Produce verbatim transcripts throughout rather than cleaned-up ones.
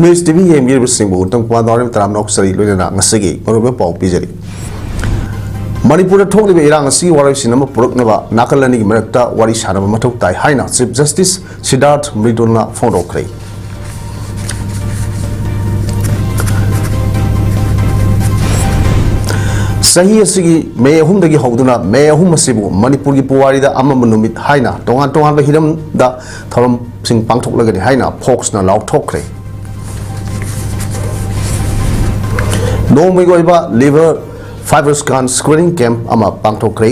ꯃꯤꯁ T V ꯌꯦꯡꯕꯤꯔꯤꯕꯁꯤꯡꯕꯨ Uttam Kumar ꯅꯥꯎꯔꯦꯝ ꯇꯔꯥꯝꯅ ꯑꯣꯛꯆꯔꯤ꯫ ꯂꯣꯏꯅꯅ ꯉꯁꯤꯒꯤ ꯃꯔꯨꯑꯣꯏꯕ ꯄꯥꯎ ꯄꯤꯖꯔꯤ꯫ ꯃꯅꯤꯄꯨꯔꯗ ꯊꯣꯛꯂꯤꯕ ꯏꯔꯥꯡ ꯑꯁꯤꯒꯤ ꯋꯥꯔꯣꯏꯁꯤꯟ ꯑꯃ ꯄꯨꯔꯛꯅꯕ ꯅꯥꯀꯜ ꯑꯅꯤꯒꯤ ꯃꯔꯛꯇ ꯋꯥꯔꯤ ꯁꯥꯟꯅꯕ ꯃꯊꯧ ꯇꯥꯏ ꯍꯥꯏꯅ ꯆꯤꯐ ꯖꯁꯇꯤꯁ ꯁꯤꯗꯥꯔꯊ ꯃ꯭ꯔꯤꯗꯨꯜꯅ ꯐꯣꯡꯗꯣꯛꯈ꯭ꯔꯦ꯫ ꯆꯍꯤ ꯑꯁꯤꯒꯤ ꯃꯦ ꯑꯍꯨꯝꯗꯒꯤ ꯍꯧꯗꯨꯅ ꯃꯦ ꯑꯍꯨꯝ ꯑꯁꯤꯕꯨ ꯃꯅꯤꯄꯨꯔꯒꯤ ꯄꯨꯋꯥꯔꯤꯗ ꯑꯃꯝꯕ ꯅꯨꯃꯤꯠ ꯍꯥꯏꯅ ꯇꯣꯉꯥꯟ ꯇꯣꯉꯥꯟꯕ ꯍꯤꯔꯝꯗ ꯊꯧꯔꯝꯁꯤꯡ ꯄꯥꯡꯊꯣꯛꯂꯒꯅꯤ ꯍꯥꯏꯅ ꯐꯣꯛꯁꯅ ꯂꯥꯎꯊꯣꯛꯈ꯭ꯔꯦ꯫ ꯅꯣꯡꯃꯒꯤ ꯑꯣꯏꯕ liver fibrosis scan screening camp ꯑꯃ ꯄꯥꯡꯊꯣꯛꯈ꯭ꯔꯦ꯫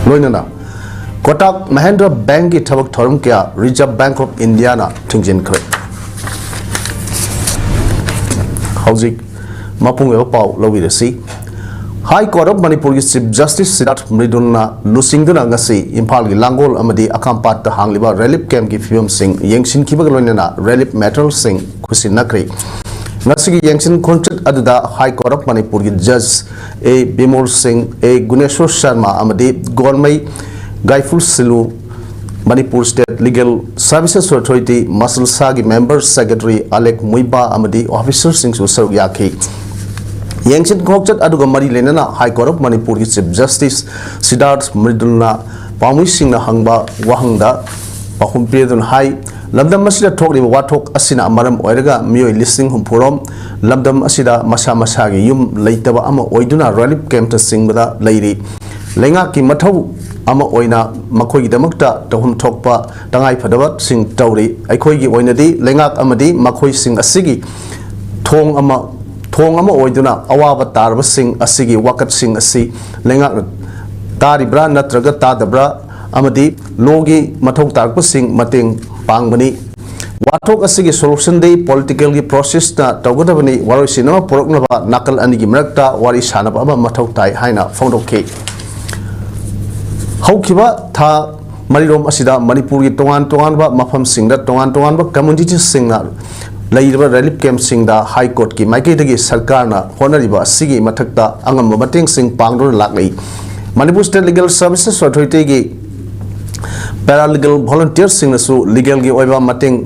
ꯂꯣꯏꯅꯅ ꯀꯣꯇꯥꯛ ꯃꯍꯦꯟꯗ꯭ꯔ ꯕꯦꯡꯛꯀꯤ ꯊꯕꯛ ꯊꯧꯔꯝ ꯀꯌꯥ ꯔꯤꯖꯔꯚ ꯕꯦꯡꯛ ꯑꯣꯐ ꯏꯟꯗꯤꯌꯥꯅ ꯊꯤꯡꯖꯤꯟꯈ꯭ꯔꯦ꯫ ꯍꯧꯖꯤꯛ ꯃꯄꯨꯡ ꯑꯣꯏꯕ ꯄꯥꯎ ꯂꯧꯕꯤꯔꯁꯤ꯫ ꯍꯥꯏ ꯀꯣꯔꯠ ꯑꯣꯐ ꯃꯅꯤꯄꯨꯔꯒꯤ ꯆꯤꯐ ꯖꯁꯇꯤꯁ ꯁꯤꯗꯥꯔꯊ ꯃ꯭ꯔꯤꯗꯨꯜꯅ ꯂꯨꯆꯤꯡꯗꯨꯅ ꯉꯁꯤ ꯏꯝꯐꯥꯜꯒꯤ ꯂꯥꯡꯒꯣꯜ ꯑꯃꯗꯤ ꯑꯀꯥꯝꯄꯥꯠꯇ ꯍꯥꯡꯂꯤꯕ ꯔꯤꯂꯤꯐ ꯀꯦꯝꯞꯀꯤ ꯐꯤꯕꯝꯁꯤꯡ ꯌꯦꯡꯁꯤꯟꯈꯤꯕꯒ ꯂꯣꯏꯅꯅ ꯔꯤꯂꯤꯐ ꯃꯦꯇꯔꯤꯌꯦꯜꯁꯤꯡ ꯈꯨꯠꯁꯤꯟꯅꯈ꯭ꯔꯦ꯫ ꯉꯁꯤꯒꯤ ꯌꯦꯡꯁꯤꯟ ꯈꯣꯡꯆꯠ ꯑꯗꯨꯗ ꯍꯥꯏ ꯀꯣꯔꯠ ꯑꯣꯐ ꯃꯅꯤꯄꯨꯔꯒꯤ ꯖꯖ ꯑꯦ ꯕꯤꯃꯣꯜ ꯁꯤꯡ, ꯑꯦ ꯒꯨꯅꯦꯁꯣꯔ ꯁꯔꯃ ꯑꯃꯗꯤ ꯒꯣꯔꯃꯩ ꯒꯥꯏꯐꯨꯜ ꯁꯤꯂꯨ, Manipur state legal services authority ꯃꯁꯜꯁꯥꯒꯤ ꯃꯦꯝꯕꯔ ꯁꯦꯀ꯭ꯔꯦꯇꯔꯤ ꯑꯂꯦꯛ ꯃꯨꯏꯕꯥ ꯑꯃꯗꯤ ꯑꯣꯐꯤꯁꯔꯁꯤꯡꯁꯨ ꯁꯔꯨꯛ ꯌꯥꯈꯤ꯫ ꯌꯦꯡꯁꯤꯟ ꯈꯣꯡꯆꯠ ꯑꯗꯨꯒ ꯃꯔꯤ ꯂꯩꯅꯅ ꯍꯥꯏ ꯀꯣꯔꯠ ꯑꯣꯐ ꯃꯅꯤꯄꯨꯔꯒꯤ ꯆꯤꯐ ꯖꯁꯇꯤꯁ ꯁꯤꯗꯥꯔꯊ ꯃ꯭ꯔꯤꯗꯨꯜꯅ ꯄꯥꯎꯃꯤꯁꯤꯡꯅ ꯍꯪꯕ ꯋꯥꯍꯪꯗ ꯄꯥꯎꯈꯨꯝ ꯄꯤꯗꯨꯅ ꯍꯥꯏ, ꯂꯝꯗꯝ ꯑꯁꯤꯗ ꯊꯣꯛꯂꯤꯕ ꯋꯥꯊꯣꯛ ꯑꯁꯤꯅ ꯃꯔꯝ ꯑꯣꯏꯔꯒ ꯃꯤꯑꯣꯏ ꯂꯤꯁꯤꯡ ꯍꯨꯝꯐꯨ ꯔꯣꯝ ꯂꯝꯗꯝ ꯑꯁꯤꯗ ꯃꯁꯥ ꯃꯁꯥꯒꯤ ꯌꯨꯝ ꯂꯩꯇꯕ ꯑꯃ ꯑꯣꯏꯗꯨꯅ ꯔꯤꯂꯤꯐ ꯀꯦꯝꯞꯇ ꯆꯤꯡꯕꯗ ꯂꯩꯔꯤ꯫ ꯂꯩꯉꯥꯛꯀꯤ ꯃꯊꯧ ꯑꯃ ꯑꯣꯏꯅ ꯃꯈꯣꯏꯒꯤꯗꯃꯛꯇ ꯇꯧꯐꯝ ꯊꯣꯛꯄ ꯇꯉꯥꯏꯐꯗꯕꯁꯤꯡ ꯇꯧꯔꯤ꯫ ꯑꯩꯈꯣꯏꯒꯤ ꯑꯣꯏꯅꯗꯤ ꯂꯩꯉꯥꯛ ꯑꯃꯗꯤ ꯃꯈꯣꯏꯁꯤꯡ ꯑꯁꯤꯒꯤ ꯊꯣꯡ ꯑꯃ, ꯊꯣꯡ ꯑꯃ ꯑꯣꯏꯗꯨꯅ ꯑꯋꯥꯕ ꯇꯥꯔꯕꯁꯤꯡ ꯑꯁꯤꯒꯤ ꯋꯥꯀꯠꯁꯤꯡ ꯑꯁꯤ ꯂꯩꯉꯥꯛꯅ ꯇꯥꯔꯤꯕ꯭ꯔꯥ ꯅꯠꯇ꯭ꯔꯒ ꯇꯥꯗꯕ꯭ꯔꯥ ꯑꯃꯗꯤ ꯂꯣꯒꯤ ꯃꯊꯧ ꯇꯥꯔꯛꯄꯁꯤꯡ ꯃꯇꯦꯡ ꯄꯥꯡꯕꯅꯤ꯫ ꯋꯥꯊꯣꯛ ꯑꯁꯤꯒꯤ ꯁꯣꯂꯨꯁꯟꯗꯤ ꯄꯣꯂꯤꯇꯤꯀꯦꯜꯒꯤ ꯄ꯭ꯔꯣꯁꯦꯁꯇ ꯇꯧꯒꯗꯕꯅꯤ꯫ ꯋꯥꯔꯣꯏꯁꯤꯟ ꯑꯃ ꯄꯨꯔꯛꯅꯕ ꯅꯥꯀꯜ ꯑꯅꯤꯒꯤ ꯃꯔꯛꯇ ꯋꯥꯔꯤ ꯁꯥꯅꯕ ꯑꯃ ꯃꯊꯧ ꯇꯥꯏ ꯍꯥꯏꯅ ꯐꯣꯡꯗꯣꯛꯈꯤ꯫ ꯍꯧꯈꯤꯕ ꯊꯥ ꯃꯔꯤꯔꯣꯝ ꯑꯁꯤꯗ ꯃꯅꯤꯄꯨꯔꯒꯤ ꯇꯣꯉꯥꯟ ꯇꯣꯉꯥꯟꯕ ꯃꯐꯝꯁꯤꯡꯗ ꯇꯣꯉꯥꯟ ꯇꯣꯉꯥꯟꯕ ꯀꯝꯃ꯭ꯌꯨꯅꯤꯇꯤꯁꯤꯡꯅ ꯂꯩꯔꯤꯕ ꯔꯤꯂꯤꯐ ꯀꯦꯝꯞꯁꯤꯡꯗ ꯍꯥꯏ ꯀꯣꯔꯠꯀꯤ ꯃꯥꯏꯀꯩꯗꯒꯤ ꯁꯔꯀꯥꯔꯅ ꯍꯣꯠꯅꯔꯤꯕ ꯑꯁꯤꯒꯤ ꯃꯊꯛꯇ ꯑꯉꯝꯕ ꯃꯇꯦꯡꯁꯤꯡ ꯄꯥꯡꯗꯨꯅ ꯂꯥꯛꯂꯤ꯫ ꯃꯅꯤꯄꯨꯔ ꯁ꯭ꯇꯦꯠ ꯂꯤꯒꯦꯜ ꯁꯔꯚꯤꯁꯦꯁ ꯑꯣꯊꯣꯔꯤꯇꯤꯒꯤ Paralegal volunteersꯁꯤꯡꯅꯁꯨ legalꯒꯤ ꯑꯣꯏꯕ ꯃꯇꯦꯡ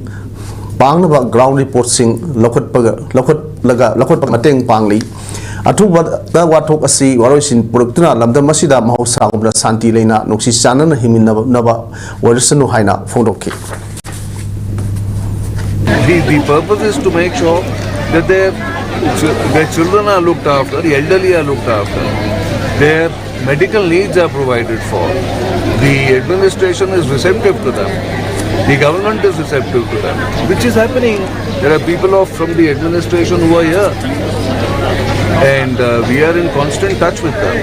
ꯄꯥꯡꯅꯕ ground reportꯁꯤꯡ ꯂꯧꯈꯠꯄꯒ, ꯂꯧꯈꯠꯂꯒ, ꯂꯧꯈꯠꯄ ꯃꯇꯦꯡ ꯄꯥꯡꯂꯤ꯫ ꯑꯊꯨꯕꯗ ꯋꯥꯊꯣꯛ ꯑꯁꯤ ꯋꯥꯔꯣꯏꯁꯤꯟ ꯄꯨꯔꯛꯇꯨꯅ ꯂꯝꯗꯝ ꯑꯁꯤꯗ ꯃꯍꯧꯁꯥꯒꯨꯝꯅ ꯁꯥꯟꯇꯤ ꯂꯩꯅ ꯅꯨꯡꯁꯤ ꯆꯥꯟꯅꯅ ꯍꯤꯡꯃꯤꯟꯅꯅꯕ ꯑꯣꯏꯔꯁꯅꯨ ꯍꯥꯏꯅ ꯐꯣꯡꯗꯣꯛꯈꯤ꯫ The, the purpose is to make sure that their, their children are looked after, the elderly are looked after, their medical needs are provided for. The administration is receptive to them. The government is receptive to them, which is happening. There are people of, from the administration who are here. And uh, we are in constant touch with them.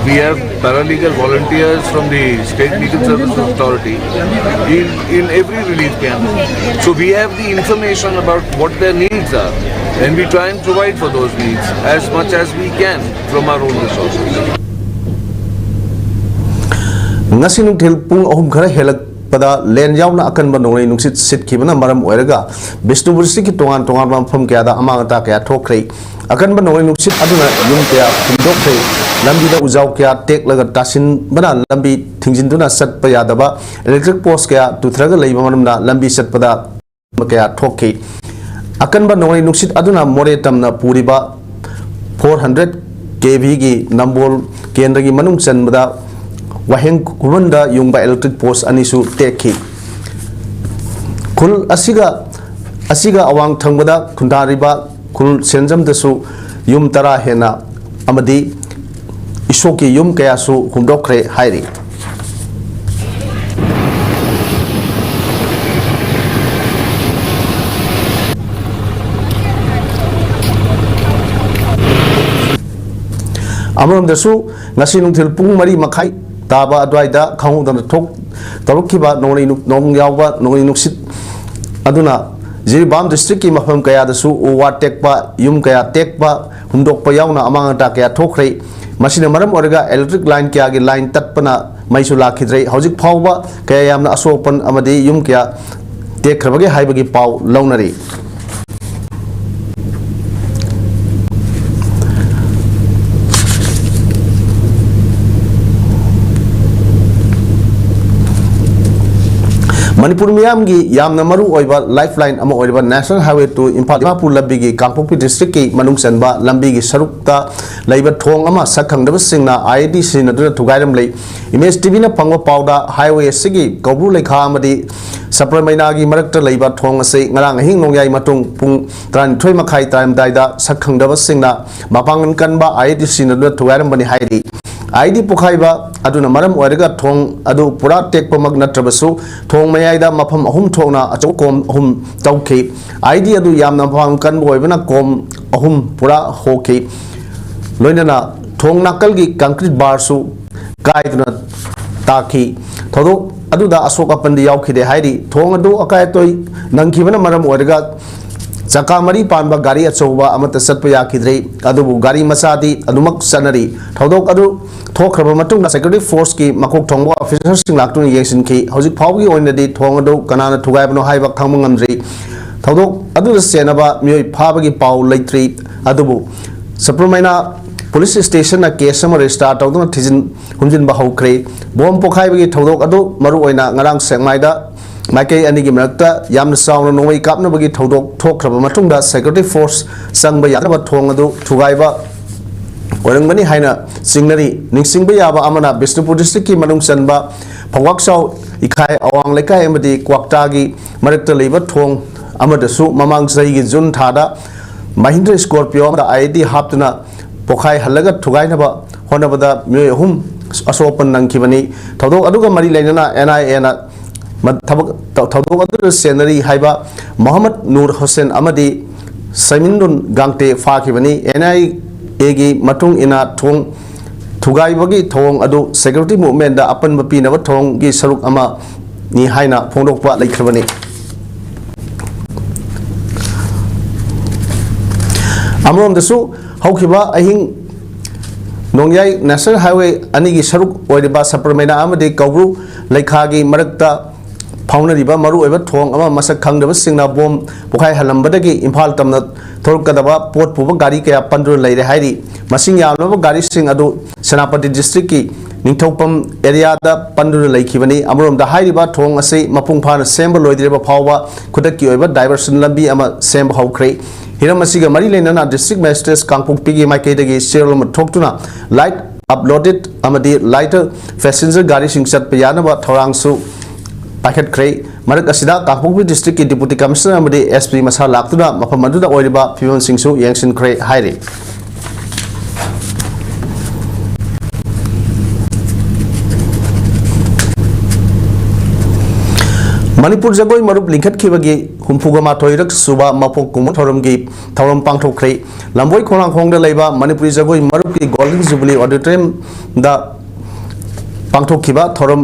We have paralegal volunteers from the State Legal Services Authority in, in every relief camp. So we have the information about what their needs are, and we try and provide for those needs as much as we can from our own resources. ꯉꯁꯤ ꯅꯨꯡꯊꯤꯜ ꯄꯨꯡ ꯑꯍꯨꯝ ꯈꯔ ꯍꯦꯜꯂꯛꯄꯗ ꯂꯦꯟ ꯌꯥꯎꯅ ꯑꯀꯟꯕ ꯅꯣꯡꯂꯩ ꯅꯨꯡꯁꯤꯠ ꯁꯤꯠꯈꯤꯕꯅ ꯃꯔꯝ ꯑꯣꯏꯔꯒ ꯕꯤꯁꯅꯨꯄꯨꯔ districtꯀꯤ ꯇꯣꯉꯥꯟ ꯇꯣꯉꯥꯟꯕ ꯃꯐꯝ ꯀꯌꯥꯗ ꯑꯃꯥꯡ ꯑꯇꯥ ꯀꯌꯥ ꯊꯣꯛꯈ꯭ꯔꯦ꯫ ꯑꯀꯟꯕ ꯅꯣꯡꯂꯩ ꯅꯨꯡꯁꯤꯠ ꯑꯗꯨꯅ ꯌꯨꯝ ꯀꯌꯥ ꯍꯨꯝꯗꯣꯛꯈ꯭ꯔꯦ꯫ ꯂꯝꯕꯤꯗ ꯎꯖꯥꯎ ꯀꯌꯥ ꯇꯦꯛꯂꯒ ꯇꯥꯁꯤꯟꯕꯅ ꯂꯝꯕꯤ ꯊꯤꯡꯖꯤꯟꯗꯨꯅ ꯆꯠꯄ ꯌꯥꯗꯕ, electric post ꯀꯌꯥ ꯇꯨꯊꯔꯒ ꯂꯩꯕ ꯃꯔꯝꯅ ꯂꯝꯕꯤ ꯆꯠꯄꯗ ꯀꯌꯥ ꯊꯣꯛꯈꯤ꯫ ꯑꯀꯟꯕ ꯅꯣꯡꯂꯩ ꯅꯨꯡꯁꯤꯠ ꯑꯗꯨꯅ ꯃꯣꯔꯦ ꯇꯝꯅ ꯄꯨꯔꯤꯕ four hundred KVꯒꯤ ꯅꯝꯕꯣꯜ ꯀꯦꯟꯗ꯭ꯔꯒꯤ ꯃꯅꯨꯡ ꯆꯟꯕꯗ ꯋꯥꯍꯦꯡ ꯈꯨꯃꯟꯗ ꯌꯨꯡꯕ electric post ꯑꯅꯤꯁꯨ ꯇꯦꯛꯈꯤ꯫ ꯈꯨꯜ ꯑꯁꯤꯒ, ꯑꯁꯤꯒ ꯑꯋꯥꯡ ꯊꯪꯕꯗ ꯈꯨꯟꯗꯥꯔꯤꯕ ꯈꯨꯜ ꯁꯦꯟꯖꯝꯗꯁꯨ ꯌꯨꯝ ꯇꯔꯥ ꯍꯦꯟꯅ ꯑꯃꯗꯤ ꯏꯁꯣꯛꯀꯤ ꯌꯨꯝ ꯀꯌꯥꯁꯨ ꯍꯨꯝꯗꯣꯛꯈ꯭ꯔꯦ ꯍꯥꯏꯔꯤ꯫ ꯑꯃꯔꯣꯝꯗꯁꯨ, ꯉꯁꯤ ꯅꯨꯡꯊꯤꯜ ꯄꯨꯡ ꯃꯔꯤ ꯃꯈꯥꯏ ꯇꯥꯕ ꯑꯗꯨꯋꯥꯏꯗ ꯈꯪꯍꯧꯗꯅ ꯊꯣꯛ-, ꯇꯧꯔꯛꯈꯤꯕ ꯅꯣꯡꯂꯩ ꯅꯨ-, ꯅꯣꯡ ꯌꯥꯎꯕ ꯅꯣꯡꯂꯩ ꯅꯨꯡꯁꯤꯠ ꯑꯗꯨꯅ ꯖꯤꯔꯤꯕꯥꯝ districtꯀꯤ ꯃꯐꯝ ꯀꯌꯥꯗꯁꯨ ꯎ ꯋꯥ ꯇꯦꯛꯄ, ꯌꯨꯝ ꯀꯌꯥ ꯇꯦꯛꯄ, ꯍꯨꯝꯗꯣꯛꯄ ꯌꯥꯎꯅ ꯑꯃꯥꯡ ꯑꯇꯥ ꯀꯌꯥ ꯊꯣꯛꯈ꯭ꯔꯦ꯫ ꯃꯁꯤꯅ ꯃꯔꯝ ꯑꯣꯏꯔꯒ electric line ꯀꯌꯥꯒꯤ line ꯇꯠꯄꯅ ꯃꯩꯁꯨ ꯂꯥꯛꯈꯤꯗ꯭ꯔꯦ꯫ ꯍꯧꯖꯤꯛ ꯐꯥꯎꯕ ꯀꯌꯥ ꯌꯥꯝꯅ ꯑꯁꯣꯛ ꯑꯄꯟ ꯑꯃꯗꯤ ꯌꯨꯝ ꯀꯌꯥ ꯇꯦꯛꯈ꯭ꯔꯕꯒꯦ ꯍꯥꯏꯕꯒꯤ ꯄꯥꯎ ꯂꯧꯅꯔꯤ꯫ ꯃꯅꯤꯄꯨꯔ ꯃꯤꯌꯥꯝꯒꯤ ꯌꯥꯝꯅ ꯃꯔꯨ ꯑꯣꯏꯕ lifeline ꯑꯃ ꯑꯣꯏꯔꯤꯕ National Highway two Imphal Dimapur ꯂꯝꯕꯤꯒꯤ ꯀꯥꯡꯄꯣꯛꯄꯤ district ꯀꯤ ꯃꯅꯨꯡ ꯆꯟꯕ ꯂꯝꯕꯤꯒꯤ ꯁꯔꯨꯛꯇ ꯂꯩꯕ ꯊꯣꯡ ꯑꯃ ꯁꯛ ꯈꯪꯗꯕꯁꯤꯡꯅ I E D ꯁꯤꯖꯤꯟꯅꯗꯨꯅ ꯊꯨꯒꯥꯏꯔꯝꯂꯦ꯫ Image T V ꯅ ꯐꯪꯕ ꯄꯥꯎꯗ highway ꯑꯁꯤꯒꯤ ꯀꯧꯕ꯭ꯔꯨ ꯂꯩꯈꯥ ꯑꯃꯗꯤ ꯁꯄ꯭ꯔꯃꯩꯅꯥꯒꯤ ꯃꯔꯛꯇ ꯂꯩꯕ ꯊꯣꯡ ꯑꯁꯤ ꯉꯔꯥꯡ ꯑꯍꯤꯡ ꯅꯣꯡꯌꯥꯏ ꯃꯇꯨꯡ ꯄꯨꯡ ꯇꯔꯥꯅꯤꯊꯣꯏ ꯃꯈꯥꯏ ꯇꯥꯔꯝꯗꯥꯏꯗ ꯁꯛ ꯈꯪꯗꯕꯁꯤꯡꯅ ꯃꯄꯥꯡꯒꯜ ꯀꯟꯕ I E D ꯁꯤꯖꯤꯟꯅꯗꯨꯅ ꯊꯨꯒꯥꯏꯔꯝꯕꯅꯤ ꯍꯥꯏꯔꯤ꯫ I E D ꯄꯣꯈꯥꯏꯕ ꯑꯗꯨꯅ ꯃꯔꯝ ꯑꯣꯏꯔꯒ ꯊꯣꯡ ꯑꯗꯨ ꯄꯨꯔꯥ ꯇꯦꯛꯄꯃꯛ ꯅꯠꯇ꯭ꯔꯕꯁꯨ, ꯊꯣꯡ ꯃꯌꯥꯏꯗ ꯃꯐꯝ ꯑꯍꯨꯝ ꯊꯣꯛꯅ ꯑꯆꯧꯕ ꯀꯣꯝ ꯑꯍꯨꯝ ꯇꯧꯈꯤ꯫ I E D ꯑꯗꯨ ꯌꯥꯝꯅ ꯃꯄꯥꯡꯒꯜ ꯀꯟꯕ ꯑꯣꯏꯕꯅ ꯀꯣꯝ ꯑꯍꯨꯝ ꯄꯨꯔꯥ ꯍꯣꯈꯤ꯫ ꯂꯣꯏꯅꯅ ꯊꯣꯡ ꯅꯥꯀꯜꯒꯤ concrete bar ꯁꯨ ꯀꯥꯏꯗꯨꯅ ꯇꯥꯈꯤ꯫ ꯊꯧꯗꯣꯛ ꯑꯗꯨꯗ ꯑꯁꯣꯛ ꯑꯄꯟꯗꯤ ꯌꯥꯎꯈꯤꯗꯦ ꯍꯥꯏꯔꯤ꯫ ꯊꯣꯡ ꯑꯗꯨ ꯑꯀꯥꯏ ꯑꯇꯣꯏ ꯅꯪꯈꯤꯕꯅ ꯃꯔꯝ ꯑꯣꯏꯔꯒ ꯆꯀꯥ ꯃꯔꯤ ꯄꯥꯟꯕ ꯒꯥꯔꯤ ꯑꯆꯧꯕ ꯑꯃꯠꯇ ꯆꯠꯄ ꯌꯥꯈꯤꯗ꯭ꯔꯦ, ꯑꯗꯨꯕꯨ ꯒꯥꯔꯤ ꯃꯆꯥꯗꯤ ꯑꯗꯨꯃꯛ ꯆꯠꯅꯔꯤ꯫ ꯊꯧꯗꯣꯛ ꯑꯗꯨ ꯊꯣꯛꯈ꯭ꯔꯕ ꯃꯇꯨꯡꯗ security force ꯀꯤ ꯃꯀꯣꯛ ꯊꯣꯡꯕ officer ꯁꯤꯡ ꯂꯥꯛꯇꯨꯅ ꯌꯦꯡꯁꯤꯟꯈꯤ꯫ ꯍꯧꯖꯤꯛ ꯐꯥꯎꯕꯒꯤ ꯑꯣꯏꯅꯗꯤ ꯊꯣꯡ ꯑꯗꯨ ꯀꯅꯥꯅ ꯊꯨꯒꯥꯏꯕꯅꯣ ꯍꯥꯏꯕ ꯈꯪꯕ ꯉꯝꯗ꯭ꯔꯤ꯫ ꯊꯧꯗꯣꯛ ꯑꯗꯨꯗ ꯆꯦꯟꯅꯕ ꯃꯤꯑꯣꯏ ꯐꯥꯕꯒꯤ ꯄꯥꯎ ꯂꯩꯇ꯭ꯔꯤ꯫ ꯑꯗꯨꯕꯨ ꯁꯄ꯭ꯔꯃꯩꯅꯥ police station ꯅ case ꯑꯃ register ꯇꯧꯗꯨꯅ ꯊꯤꯖꯤꯟ ꯍꯨꯝꯖꯤꯟꯕ ꯍꯧꯈ꯭ꯔꯦ꯫ ꯕꯣꯝ ꯄꯣꯈꯥꯏꯕꯒꯤ ꯊꯧꯗꯣꯛ ꯑꯗꯨ ꯃꯔꯨꯑꯣꯏꯅ ꯉꯔꯥꯡ ꯁꯦꯛꯃꯥꯏꯗ ꯃꯥꯏꯀꯩ ꯑꯅꯤꯒꯤ ꯃꯔꯛꯇ ꯌꯥꯝꯅ ꯆꯥꯎꯅ ꯅꯣꯡꯃꯩ ꯀꯥꯞꯅꯕꯒꯤ ꯊꯧꯗꯣꯛ ꯊꯣꯛꯈ꯭ꯔꯕ ꯃꯇꯨꯡꯗ security force ꯆꯪꯕ ꯌꯥꯗꯕ ꯊꯣꯡ ꯑꯗꯨ ꯊꯨꯒꯥꯏꯕ ꯑꯣꯏꯔꯝꯒꯅꯤ ꯍꯥꯏꯅ ꯆꯤꯡꯅꯔꯤ꯫ ꯅꯤꯡꯁꯤꯡꯕ ꯌꯥꯕ ꯑꯃꯅ, ꯕꯤꯁꯅꯨꯄꯨꯔ district ꯀꯤ ꯃꯅꯨꯡ ꯆꯟꯕ ꯐꯧꯋꯥꯛꯆꯥꯎ ꯏꯈꯥꯏ ꯑꯋꯥꯡ ꯂꯩꯀꯥꯏ ꯑꯃꯗꯤ ꯀ꯭ꯋꯥꯛꯇꯥꯒꯤ ꯃꯔꯛꯇ ꯂꯩꯕ ꯊꯣꯡ ꯑꯃꯗꯁꯨ ꯃꯃꯥꯡ ꯆꯍꯤꯒꯤ June ꯊꯥꯗ Mahindra Scorpio ꯑꯃꯗ I E D ꯍꯥꯞꯇꯨꯅ ꯄꯣꯈꯥꯏꯍꯜꯂꯒ ꯊꯨꯒꯥꯏꯅꯕ ꯍꯣꯠꯅꯕꯗ ꯃꯤꯑꯣꯏ ꯑꯍꯨꯝ ꯑꯁꯣꯛ ꯑꯄꯟ ꯅꯪꯈꯤꯕꯅꯤ꯫ ꯊꯧꯗꯣꯛ ꯑꯗꯨꯒ ꯃꯔꯤ ꯂꯩꯅꯅ N I A ꯅ ꯃ-, ꯊꯕꯛ, ꯊꯧ-, ꯊꯧꯗꯣꯛ ꯑꯗꯨꯗ ꯆꯦꯟꯅꯔꯤ ꯍꯥꯏꯕ ꯃꯣꯍꯝꯃꯗ ꯅꯨꯔ ꯍꯨꯁꯦꯟ ꯑꯃꯗꯤ ꯁꯃꯤꯟꯗꯨꯟ ꯒꯥꯡꯇꯦ ꯐꯥꯈꯤꯕꯅꯤ꯫ N I A ꯒꯤ ꯃꯇꯨꯡ ꯏꯟꯅ ꯊꯣꯡ ꯊꯨꯒꯥꯏꯕꯒꯤ ꯊꯧꯑꯣꯡ ꯑꯗꯨ security movement ꯗ ꯑꯄꯟꯕ ꯄꯤꯅꯕ ꯊꯧꯑꯣꯡꯒꯤ ꯁꯔꯨꯛ ꯑꯃꯅꯤ ꯍꯥꯏꯅ ꯐꯣꯡꯗꯣꯛꯄ ꯂꯩꯈ꯭ꯔꯕꯅꯤ꯫ ꯑꯃꯔꯣꯝꯗꯁꯨ, ꯍꯧꯈꯤꯕ ꯑꯍꯤꯡ ꯅꯣꯡꯌꯥꯏ National Highway ꯑꯅꯤꯒꯤ ꯁꯔꯨꯛ ꯑꯣꯏꯔꯤꯕ ꯁꯄ꯭ꯔꯃꯩꯅꯥ ꯑꯃꯗꯤ ꯀꯧꯕ꯭ꯔꯨ ꯂꯩꯈꯥꯒꯤ ꯃꯔꯛꯇ ꯐꯥꯎꯅꯔꯤꯕ ꯃꯔꯨꯑꯣꯏꯕ ꯊꯣꯡ ꯑꯃ ꯃꯁꯛ ꯈꯪꯗꯕꯁꯤꯡꯅ ꯕꯣꯝ ꯄꯣꯈꯥꯏꯍꯜꯂꯝꯕꯗꯒꯤ ꯏꯝꯐꯥꯜ ꯇꯝꯅ ꯊꯣꯔꯛꯀꯗꯕ ꯄꯣꯠ ꯄꯨꯕ ꯒꯥꯔꯤ ꯀꯌꯥ ꯄꯟꯗꯨꯅ ꯂꯩꯔꯦ ꯍꯥꯏꯔꯤ꯫ ꯃꯁꯤꯡ ꯌꯥꯝꯂꯕ ꯒꯥꯔꯤꯁꯤꯡ ꯑꯗꯨ ꯁꯦꯅꯥꯄꯇꯤ ꯗꯤꯁꯇ꯭ꯔꯤꯛꯀꯤ ꯅꯤꯡꯊꯧꯄꯝ ꯑꯦꯔꯤꯌꯥꯗ ꯄꯟꯗꯨꯅ ꯂꯩꯈꯤꯕꯅꯤ꯫ ꯑꯃꯔꯣꯝꯗ ꯍꯥꯏꯔꯤꯕ ꯊꯣꯡ ꯑꯁꯤ ꯃꯄꯨꯡ ꯐꯥꯅ ꯁꯦꯝꯕ ꯂꯣꯏꯗ꯭ꯔꯤꯕ ꯐꯥꯎꯕ ꯈꯨꯗꯛꯀꯤ ꯑꯣꯏꯕ ꯗꯥꯏꯚꯔꯁꯟ ꯂꯝꯕꯤ ꯑꯃ ꯁꯦꯝꯕ ꯍꯧꯈ꯭ꯔꯦ꯫ ꯍꯤꯔꯝ ꯑꯁꯤꯒ ꯃꯔꯤ ꯂꯩꯅꯅ ꯗꯤꯁꯇ꯭ꯔꯤꯛ ꯃꯦꯖꯤꯁꯇ꯭ꯔꯦꯠ ꯀꯥꯡꯄꯣꯛꯄꯤꯒꯤ ꯃꯥꯏꯀꯩꯗꯒꯤ ꯆꯦꯔꯣꯜ ꯑꯃ ꯊꯣꯛꯇꯨꯅ ꯂꯥꯏꯠ ꯑꯞꯂꯣꯗꯦꯠ ꯑꯃꯗꯤ ꯂꯥꯏꯇꯔ ꯄꯦꯁꯦꯟꯖꯔ ꯒꯥꯔꯤꯁꯤꯡ ꯆꯠꯄ ꯌꯥꯅꯕ ꯊꯧꯔꯥꯡꯁꯨ ꯄꯥꯏꯈꯠꯈ꯭ꯔꯦ꯫ ꯃꯔꯛ ꯑꯁꯤꯗ ꯀꯥꯡꯄꯣꯛꯄꯤ ꯗꯤꯁꯇ꯭ꯔꯤꯛꯀꯤ ꯗꯤꯄꯨꯇꯤ ꯀꯃꯤꯁꯅꯔ ꯑꯃꯗꯤ ꯑꯦꯁ ꯄꯤ ꯃꯁꯥ ꯂꯥꯛꯇꯨꯅ ꯃꯐꯝ ꯑꯗꯨꯗ ꯑꯣꯏꯔꯤꯕ ꯐꯤꯕꯝꯁꯤꯡꯁꯨ ꯌꯦꯡꯁꯤꯟꯈ꯭ꯔꯦ ꯍꯥꯏꯔꯤ꯫ ꯃꯅꯤꯄꯨꯔ ꯖꯒꯣꯏ ꯃꯔꯨꯞ ꯂꯤꯡꯈꯠꯈꯤꯕꯒꯤ ꯍꯨꯝꯐꯨꯒ ꯃꯥꯊꯣꯏꯔꯛ ꯁꯨꯕ ꯃꯄꯣꯛ ꯀꯨꯝꯑꯣꯟ ꯊꯧꯔꯝꯒꯤ ꯊꯧꯔꯝ ꯄꯥꯡꯊꯣꯛꯈ꯭ꯔꯦ꯫ ꯂꯝꯕꯣꯏ ꯈꯣꯡꯅꯥꯡꯈꯣꯡꯗ ꯂꯩꯕ ꯃꯅꯤꯄꯨꯔꯤ ꯖꯒꯣꯏ ꯃꯔꯨꯞꯀꯤ ꯒꯣꯜꯗꯟ ꯖꯨꯕꯤꯂꯤ ꯑꯣꯗꯤꯇꯣꯔꯤꯌꯝꯗ ꯄꯥꯡꯊꯣꯛꯈꯤꯕ ꯊꯧꯔꯝ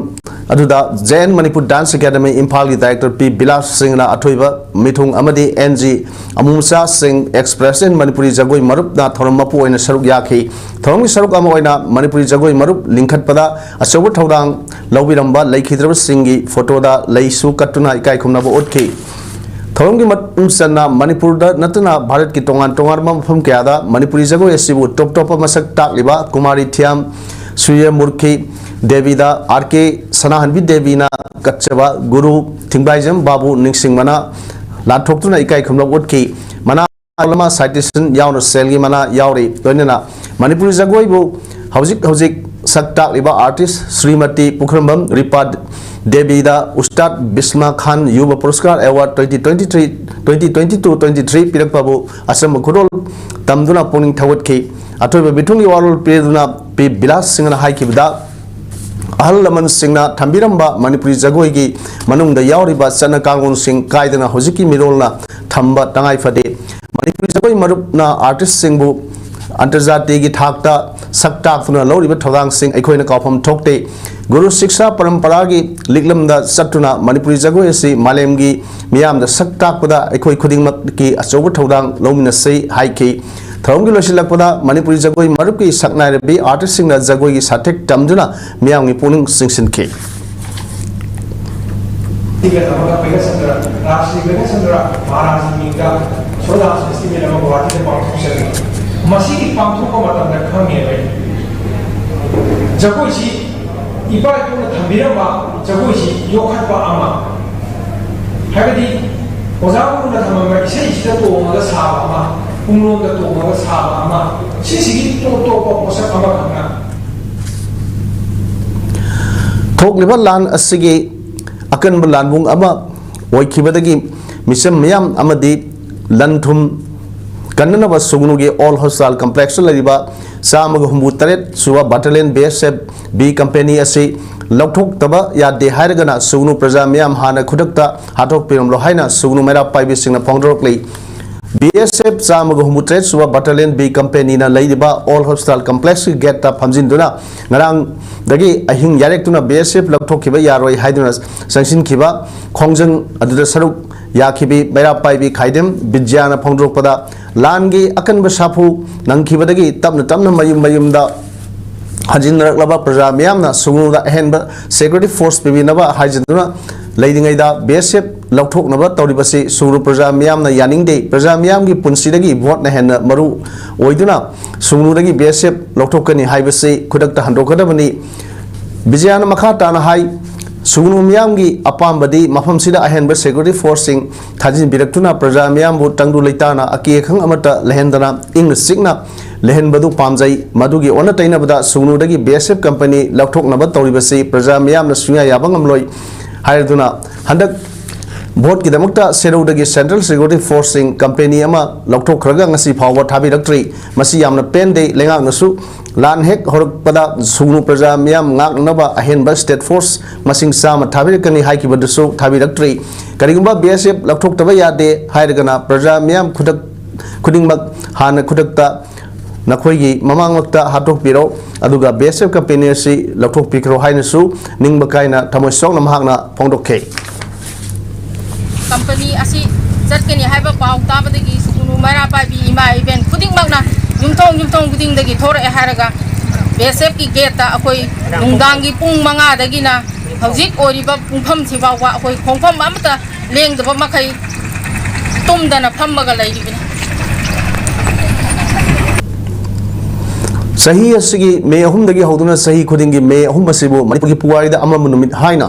ꯑꯗꯨꯗ J and Manipur dance academy ꯏꯝꯐꯥꯜꯒꯤ ꯗꯥꯏꯔꯦꯛꯇꯔ ꯄꯤ ꯕꯤꯂꯥꯁ ꯁꯤꯡꯅ ꯑꯊꯣꯏꯕ ꯃꯤꯊꯨꯡ ꯑꯃꯗꯤ ꯑꯦꯟ ꯖꯤ ꯑꯃꯨꯆꯥ ꯁꯤꯡ ꯑꯦꯛꯁꯄ꯭ꯔꯦꯁ ꯏꯟ ꯃꯅꯤꯄꯨꯔꯤ ꯖꯒꯣꯏ ꯃꯔꯨꯞꯅ ꯊꯧꯔꯝ ꯃꯄꯨ ꯑꯣꯏꯅ ꯁꯔꯨꯛ ꯌꯥꯈꯤ꯫ ꯊꯧꯔꯝꯒꯤ ꯁꯔꯨꯛ ꯑꯃ ꯑꯣꯏꯅ ꯃꯅꯤꯄꯨꯔꯤ ꯖꯒꯣꯏ ꯃꯔꯨꯞ ꯂꯤꯡꯈꯠꯄꯗ ꯑꯆꯧꯕ ꯊꯧꯗꯥꯡ ꯂꯧꯕꯤꯔꯝꯕ ꯂꯩꯈꯤꯗ꯭ꯔꯕꯁꯤꯡꯒꯤ ꯐꯣꯇꯣꯗ ꯂꯩꯁꯨ ꯀꯠꯇꯨꯅ ꯏꯀꯥꯏ ꯈꯨꯝꯅꯕ ꯎꯠꯈꯤ꯫ ꯊꯧꯔꯝꯒꯤ ꯃꯅꯨꯡ ꯆꯟꯅ ꯃꯅꯤꯄꯨꯔꯗ ꯅꯠꯇꯅ ꯚꯥꯔꯠꯀꯤ ꯇꯣꯉꯥꯟ ꯇꯣꯉꯥꯟꯕ ꯃꯐꯝ ꯀꯌꯥꯗ ꯃꯅꯤꯄꯨꯔꯤ ꯖꯒꯣꯏ ꯑꯁꯤꯕꯨ ꯇꯣꯞ ꯇꯣꯞꯄ ꯃꯁꯛ ꯇꯥꯛꯂꯤꯕ ꯀꯨꯃꯥꯔꯤ ꯊꯤꯌꯥꯝ ꯁꯨꯔ꯭ꯌꯃꯨꯔꯈꯤ ꯗꯦꯕꯤꯗ ꯑꯥꯔ ꯀꯦ ꯁꯅꯥꯍꯟꯕꯤ ꯗꯦꯕꯤꯅ ꯀꯠꯆꯕ ꯒꯨꯔꯨ ꯊꯤꯡꯕꯥꯏꯖꯝ ꯕꯥꯕꯨ ꯅꯤꯡꯁꯤꯡꯕꯅ ꯂꯥꯟꯊꯣꯛꯇꯨꯅ ꯏꯀꯥꯏ ꯈꯨꯝꯅꯕ ꯎꯠꯈꯤ꯫ ꯃꯅꯥ ꯑꯃ ꯁꯥꯏꯇꯤꯁꯟ ꯌꯥꯎꯅ ꯁꯦꯜꯒꯤ ꯃꯅꯥ ꯌꯥꯎꯔꯤ꯫ ꯂꯣꯏꯅꯅ ꯃꯅꯤꯄꯨꯔꯤ ꯖꯒꯣꯏꯕꯨ ꯍꯧꯖꯤꯛ ꯍꯧꯖꯤꯛ ꯁꯛ ꯇꯥꯛꯂꯤꯕ ꯑꯥꯔꯇꯤꯁ ꯁ꯭ꯔꯤꯃꯇꯤ ꯄꯨꯈ꯭ꯔꯝꯕꯝ ꯔꯤꯄꯥ ꯗꯦꯕꯤꯗ ꯎꯁꯇꯥꯗ ꯕꯤꯁꯃꯥ Khan Yuva Puraskar award twenty twenty three, twenty twenty two, twenty three ꯄꯤꯔꯛꯄꯕꯨ ꯑꯆꯝꯕ ꯈꯨꯗꯣꯜ ꯇꯝꯗꯨꯅ ꯄꯨꯛꯅꯤꯡ ꯊꯧꯒꯠꯈꯤ꯫ ꯑꯊꯣꯏꯕ ꯃꯤꯊꯨꯡꯒꯤ ꯋꯥꯔꯣꯜ ꯄꯤꯗꯨꯅ ꯄꯤ ꯕꯤꯂꯥꯁ ꯁꯤꯡꯅ ꯍꯥꯏꯈꯤꯕꯗ, ꯑꯍꯜ ꯂꯃꯟꯁꯤꯡꯅ ꯊꯝꯕꯤꯔꯝꯕ ꯃꯅꯤꯄꯨꯔꯤ ꯖꯒꯣꯏꯒꯤ ꯃꯅꯨꯡꯗ ꯌꯥꯎꯔꯤꯕ ꯆꯠꯅ ꯀꯥꯡꯂꯣꯟꯁꯤꯡ ꯀꯥꯏꯗꯅ ꯍꯧꯖꯤꯛꯀꯤ ꯃꯤꯔꯣꯜꯅ ꯊꯝꯕ ꯇꯉꯥꯏ ꯐꯗꯦ꯫ ꯃꯅꯤꯄꯨꯔꯤ ꯖꯒꯣꯏ ꯃꯔꯨꯞꯅ ꯑꯥꯔꯇꯤꯁꯁꯤꯡꯕꯨ ꯑꯟꯇꯔꯖꯥꯇꯤꯌꯒꯤ ꯊꯥꯛꯇ ꯁꯛ ꯇꯥꯛꯇꯨꯅ ꯂꯧꯔꯤꯕ ꯊꯧꯗꯥꯡꯁꯤꯡ ꯑꯩꯈꯣꯏꯅ ꯀꯥꯎꯐꯝ ꯊꯣꯛꯇꯦ꯫ ꯒꯨꯔꯨ ꯁꯤꯛꯁꯥ ꯄꯔꯝꯄꯔꯥꯒꯤ ꯂꯤꯛꯂꯝꯗ ꯆꯠꯇꯨꯅ ꯃꯅꯤꯄꯨꯔꯤ ꯖꯒꯣꯏ ꯑꯁꯤ ꯃꯥꯂꯦꯝꯒꯤ ꯃꯤꯌꯥꯝꯗ ꯁꯛ ꯇꯥꯛꯄꯗ ꯑꯩꯈꯣꯏ ꯈꯨꯗꯤꯡꯃꯛꯀꯤ ꯑꯆꯧꯕ ꯊꯧꯗꯥꯡ ꯂꯧꯃꯤꯟꯅꯁꯤ ꯍꯥꯏꯈꯤ꯫ ꯊꯧꯔꯝꯒꯤ ꯂꯣꯏꯁꯤꯜꯂꯛꯄꯗ ꯃꯅꯤꯄꯨꯔꯤ ꯖꯒꯣꯏ ꯃꯔꯨꯞꯀꯤ ꯁꯛꯅꯥꯏꯔꯕꯤ ꯑꯥꯔꯇꯤꯁꯁꯤꯡꯅ ꯖꯒꯣꯏꯒꯤ ꯁꯥꯊꯦꯛ ꯇꯝꯗꯨꯅ ꯃꯤꯌꯥꯝꯒꯤ ꯄꯨꯛꯅꯤꯡ ꯆꯤꯡꯁꯤꯟꯈꯤ꯫ ꯁꯤꯒ ꯇꯧꯔꯒ ꯕꯩꯒꯁꯟꯗ꯭ꯔ, ꯔꯥꯖ ꯁ꯭ꯔꯤ ꯕꯩꯒꯁꯟꯗ꯭ꯔ ꯃꯍꯥꯔꯥꯖꯒꯤ ꯃꯤꯡꯗ ꯁꯣꯗꯥꯁ ꯐꯦꯁꯇꯤꯚꯦꯜ ꯑꯃ ꯒꯨꯋꯥꯍꯥꯇꯤꯗ ꯄꯥꯡꯊꯣꯛꯆꯔꯤ꯫ ꯃꯁꯤꯒꯤ ꯄꯥꯡꯊꯣꯛꯄ ꯃꯇꯝꯗ ꯈꯪꯉꯦꯕ ꯑꯩ, ꯖꯒꯣꯏꯁꯤ ꯏꯄꯥ ꯏꯄꯨꯅ ꯊꯝꯕꯤꯔꯝꯕ ꯖꯒꯣꯏꯁꯤ ꯌꯣꯛꯈꯠꯄ ꯑꯃ, ꯍꯥꯏꯕꯗꯤ ꯑꯣꯖꯥ ꯒꯨꯔꯨꯅ ꯊꯝꯃꯝꯕ ꯏꯁꯩꯁꯤꯗ ꯇꯣꯡꯉꯒ ꯁꯥꯕ ꯑꯃ, ꯄꯨꯡꯂꯣꯟꯗ ꯇꯣꯡꯉꯒ ꯁꯥꯕ ꯑꯃ, ꯁꯤꯁꯤꯒꯤ ꯇꯣꯞ ꯇꯣꯞꯄ ꯄꯣꯠꯁꯛ ꯑꯃꯈꯛꯅ꯫ ꯊꯣꯛꯂꯤꯕ ꯂꯥꯟ ꯑꯁꯤꯒꯤ ꯑꯀꯟꯕ ꯂꯥꯟꯕꯨꯡ ꯑꯃ ꯑꯣꯏꯈꯤꯕꯗꯒꯤ ꯃꯤꯆꯝ ꯃꯤꯌꯥꯝ ꯑꯃꯗꯤ ꯂꯟ ꯊꯨꯝ ꯀꯟꯅꯅꯕ ꯁꯨꯒꯅꯨꯒꯤ ꯑꯣꯜ ꯍꯣꯁꯄꯤꯇꯥꯜ ꯀꯝꯄ꯭ꯂꯦꯛꯁꯇ ꯂꯩꯔꯤꯕ ꯆꯥꯝꯃꯒ ꯍꯨꯝꯐꯨ ꯇꯔꯦꯠ ꯁꯨꯕ ꯕꯥꯇꯥꯂꯤꯌꯟ ꯕꯤ ꯑꯦꯁ ꯑꯦꯐ ꯕꯤ ꯀꯝꯄꯦꯅꯤ ꯑꯁꯤ ꯂꯧꯊꯣꯛꯇꯕ ꯌꯥꯗꯦ ꯍꯥꯏꯔꯒꯅ ꯁꯨꯒꯅꯨ ꯄ꯭ꯔꯖꯥ ꯃꯤꯌꯥꯝ ꯍꯥꯟꯅ ꯈꯨꯗꯛꯇ ꯍꯥꯠꯇꯣꯛꯄꯤꯔꯝꯂꯣ ꯍꯥꯏꯅ ꯁꯨꯒꯅꯨ ꯃꯩꯔꯥ ꯄꯥꯏꯕꯤꯁꯤꯡꯅ ꯐꯣꯡꯗꯣꯔꯛꯂꯤ꯫ ꯕꯤ ꯑꯦꯁ ꯑꯦꯐ ꯆꯥꯝꯃꯒ ꯍꯨꯝꯐꯨꯇꯔꯦꯠ ꯁꯨꯕ ꯕꯥꯇꯥꯂꯤꯌꯟ ꯕꯤ ꯀꯝꯄꯦꯅꯤꯅ ꯂꯩꯔꯤꯕ ꯑꯣꯜ ꯍꯣꯁꯄꯤꯇꯥꯜ ꯀꯝꯄ꯭ꯂꯦꯛꯁꯀꯤ ꯒꯦꯠꯇ ꯐꯝꯖꯤꯟꯗꯨꯅ ꯉꯔꯥꯡꯗꯒꯤ ꯑꯍꯤꯡ ꯌꯥꯔꯦꯛꯇꯨꯅ ꯕꯤ ꯑꯦꯁ ꯑꯦꯐ ꯂꯧꯊꯣꯛꯈꯤꯕ ꯌꯥꯔꯣꯏ ꯍꯥꯏꯗꯨꯅ ꯆꯪꯁꯤꯟꯈꯤꯕ ꯈꯣꯡꯖꯪ ꯑꯗꯨꯗ ꯁꯔꯨꯛ ꯌꯥꯈꯤꯕꯤ ꯃꯩꯔꯥ ꯄꯥꯏꯕꯤ ꯈꯥꯏꯗꯦꯝ ꯕꯤꯖ꯭ꯌꯥꯅ ꯐꯣꯡꯗꯣꯔꯛꯄꯗ, ꯂꯥꯟꯒꯤ ꯑꯀꯟꯕ ꯁꯥꯐꯨ ꯅꯪꯈꯤꯕꯗꯒꯤ ꯇꯞꯅ ꯇꯞꯅ ꯃꯌꯨꯝ ꯃꯌꯨꯝꯗ ꯍꯟꯖꯤꯟꯅꯔꯛꯂꯕ ꯄ꯭ꯔꯖꯥ ꯃꯤꯌꯥꯝꯅ ꯁꯨꯒꯅꯨꯗ ꯑꯍꯦꯟꯕ ꯁꯦꯀ꯭ꯌꯨꯔꯤꯇꯤ ꯐꯣꯔꯁ ꯄꯤꯕꯤꯅꯕ ꯍꯥꯏꯖꯗꯨꯅ ꯂꯩꯔꯤꯉꯩꯗ ꯕꯤ ꯑꯦꯁ ꯑꯦꯐ ꯂꯧꯊꯣꯛꯅꯕ ꯇꯧꯔꯤꯕꯁꯤ ꯁꯨꯒꯅꯨ ꯄ꯭ꯔꯖꯥ ꯃꯤꯌꯥꯝꯅ ꯌꯥꯅꯤꯡꯗꯦ꯫ ꯄ꯭ꯔꯖꯥ ꯃꯤꯌꯥꯝꯒꯤ ꯄꯨꯟꯁꯤꯗꯒꯤ ꯚꯣꯠꯅ ꯍꯦꯟꯅ ꯃꯔꯨ ꯑꯣꯏꯗꯨꯅ ꯁꯨꯒꯅꯨꯗꯒꯤ ꯕꯤ ꯑꯦꯁ ꯑꯦꯐ ꯂꯧꯊꯣꯛꯀꯅꯤ ꯍꯥꯏꯕꯁꯤ ꯈꯨꯗꯛꯇ ꯍꯟꯗꯣꯛꯀꯗꯕꯅꯤ꯫ ꯕꯤꯖꯌꯥꯅ ꯃꯈꯥ ꯇꯥꯅ ꯍꯥꯏ, ꯁꯨꯒꯅꯨ ꯃꯤꯌꯥꯝꯒꯤ ꯑꯄꯥꯝꯕꯗꯤ ꯃꯐꯝꯁꯤꯗ ꯑꯍꯦꯟꯕ ꯁꯦꯀ꯭ꯌꯨꯔꯤꯇꯤ ꯐꯣꯔꯁꯁꯤꯡ ꯊꯥꯖꯤꯟꯕꯤꯔꯛꯇꯨꯅ ꯄ꯭ꯔꯖꯥ ꯃꯤꯌꯥꯝꯕꯨ ꯇꯪꯗꯨ ꯂꯩꯇꯥꯅ ꯑꯀꯤ ꯑꯈꯪ ꯑꯃꯠꯇ ꯂꯩꯍꯟꯗꯅ ꯏꯪꯅ ꯆꯤꯛꯅ ꯂꯩꯍꯟꯕꯗꯨ ꯄꯥꯝꯖꯩ꯫ ꯃꯗꯨꯒꯤ ꯑꯣꯟꯅ ꯇꯩꯅꯕꯗ ꯁꯨꯒꯅꯨꯗꯒꯤ ꯕꯤ ꯑꯦꯁ ꯑꯦꯐ ꯀꯝꯄꯦꯅꯤ ꯂꯧꯊꯣꯛꯅꯕ ꯇꯧꯔꯤꯕꯁꯤ ꯄ꯭ꯔꯖꯥ ꯃꯤꯌꯥꯝꯅ ꯁꯨꯡꯌꯥ ꯌꯥꯕ ꯉꯝꯂꯣꯏ ꯍꯥꯏꯔꯗꯨꯅ ꯍꯟꯗꯛ ꯚꯣꯠꯀꯤꯗꯃꯛꯇ ꯁꯦꯔꯧꯗꯒꯤ ꯁꯦꯟꯇ꯭ꯔꯦꯜ ꯁꯦꯀ꯭ꯌꯨꯔꯤꯇꯤ ꯐꯣꯔꯁꯁꯤꯡ ꯀꯝꯄꯦꯅꯤ ꯑꯃ ꯂꯧꯊꯣꯛꯈ꯭ꯔꯒ ꯉꯁꯤ ꯐꯥꯎꯕ ꯊꯥꯕꯤꯔꯛꯇ꯭ꯔꯤ꯫ ꯃꯁꯤ ꯌꯥꯝꯅ ꯄꯦꯟꯗꯦ꯫ ꯂꯩꯉꯥꯛꯅꯁꯨ ꯂꯥꯟ ꯍꯦꯛ ꯍꯧꯔꯛꯄꯗ ꯁꯨꯒꯅꯨ ꯄ꯭ꯔꯖꯥ ꯃꯤꯌꯥꯝ ꯉꯥꯛꯅꯅꯕ ꯑꯍꯦꯟꯕ ꯁ꯭ꯇꯦꯠ ꯐꯣꯔꯁ ꯃꯁꯤꯡ ꯆꯥꯝꯃ ꯊꯥꯕꯤꯔꯛꯀꯅꯤ ꯍꯥꯏꯈꯤꯕꯗꯨꯁꯨ ꯊꯥꯕꯤꯔꯛꯇ꯭ꯔꯤ꯫ ꯀꯔꯤꯒꯨꯝꯕ ꯕꯤ ꯑꯦꯁ ꯑꯦꯐ ꯂꯧꯊꯣꯛꯇꯕ ꯌꯥꯗꯦ ꯍꯥꯏꯔꯒꯅ ꯄ꯭ꯔꯖꯥ ꯃꯤꯌꯥꯝ ꯈꯨꯗꯛ ꯈꯨꯗꯤꯡꯃꯛ ꯍꯥꯟꯅ ꯈꯨꯗꯛꯇ ꯅꯈꯣꯏꯒꯤ ꯃꯃꯥꯡꯃꯛꯇ ꯍꯥꯠꯇꯣꯛꯄꯤꯔꯣ, ꯑꯗꯨꯒ ꯕꯤ ꯑꯦꯁ ꯑꯦꯐ ꯀꯝꯄꯦꯅꯤ ꯑꯁꯤ ꯂꯧꯊꯣꯛꯄꯤꯈ꯭ꯔꯣ ꯍꯥꯏꯅꯁꯨ ꯅꯤꯡꯕ ꯀꯥꯏꯅ ꯊꯃꯣꯏ ꯁꯣꯛꯅ ꯃꯍꯥꯛꯅ ꯐꯣꯡꯗꯣꯛꯈꯤ꯫ ꯀꯝꯄꯅꯤ ꯑꯁꯤ ꯆꯠꯀꯅꯤ ꯍꯥꯏꯕ ꯄꯥꯎ ꯇꯥꯕꯗꯒꯤ ꯁꯨꯒꯨꯅꯨ ꯃꯩꯔꯥ ꯄꯥꯏꯕꯤ ꯏꯃꯥ ꯏꯕꯦꯟ ꯈꯨꯗꯤꯡꯃꯛꯅ ꯌꯨꯝꯊꯣꯡ ꯌꯨꯝꯊꯣꯡ ꯈꯨꯗꯤꯡꯗꯒꯤ ꯊꯣꯔꯛꯑꯦ ꯍꯥꯏꯔꯒ ꯕꯤ ꯑꯦꯁ ꯑꯦꯐꯀꯤ ꯒꯦꯠꯇ ꯑꯩꯈꯣꯏ ꯅꯨꯡꯗꯥꯡꯒꯤ ꯄꯨꯡ ꯃꯉꯥꯗꯒꯤꯅ ꯍꯧꯖꯤꯛ ꯑꯣꯏꯔꯤꯕ ꯄꯨꯡꯐꯝꯁꯤ ꯐꯥꯎꯕ ꯑꯩꯈꯣꯏ ꯈꯣꯡꯐꯝ ꯑꯃꯠꯇ ꯂꯦꯡꯗꯕ ꯃꯈꯩ ꯇꯨꯝꯗꯅ ꯐꯝꯃꯒ ꯂꯩꯔꯤꯕꯅꯤ꯫ ꯆꯍꯤ ꯑꯁꯤꯒꯤ ꯃꯦ ꯑꯍꯨꯝꯗꯒꯤ ꯍꯧꯗꯨꯅ ꯆꯍꯤ ꯈꯨꯗꯤꯡꯒꯤ ꯃꯦ ꯑꯍꯨꯝ ꯑꯁꯤꯕꯨ ꯃꯅꯤꯄꯨꯔꯒꯤ ꯄꯨꯋꯥꯔꯤꯗ ꯑꯃꯝꯕ ꯅꯨꯃꯤꯠ ꯍꯥꯏꯅ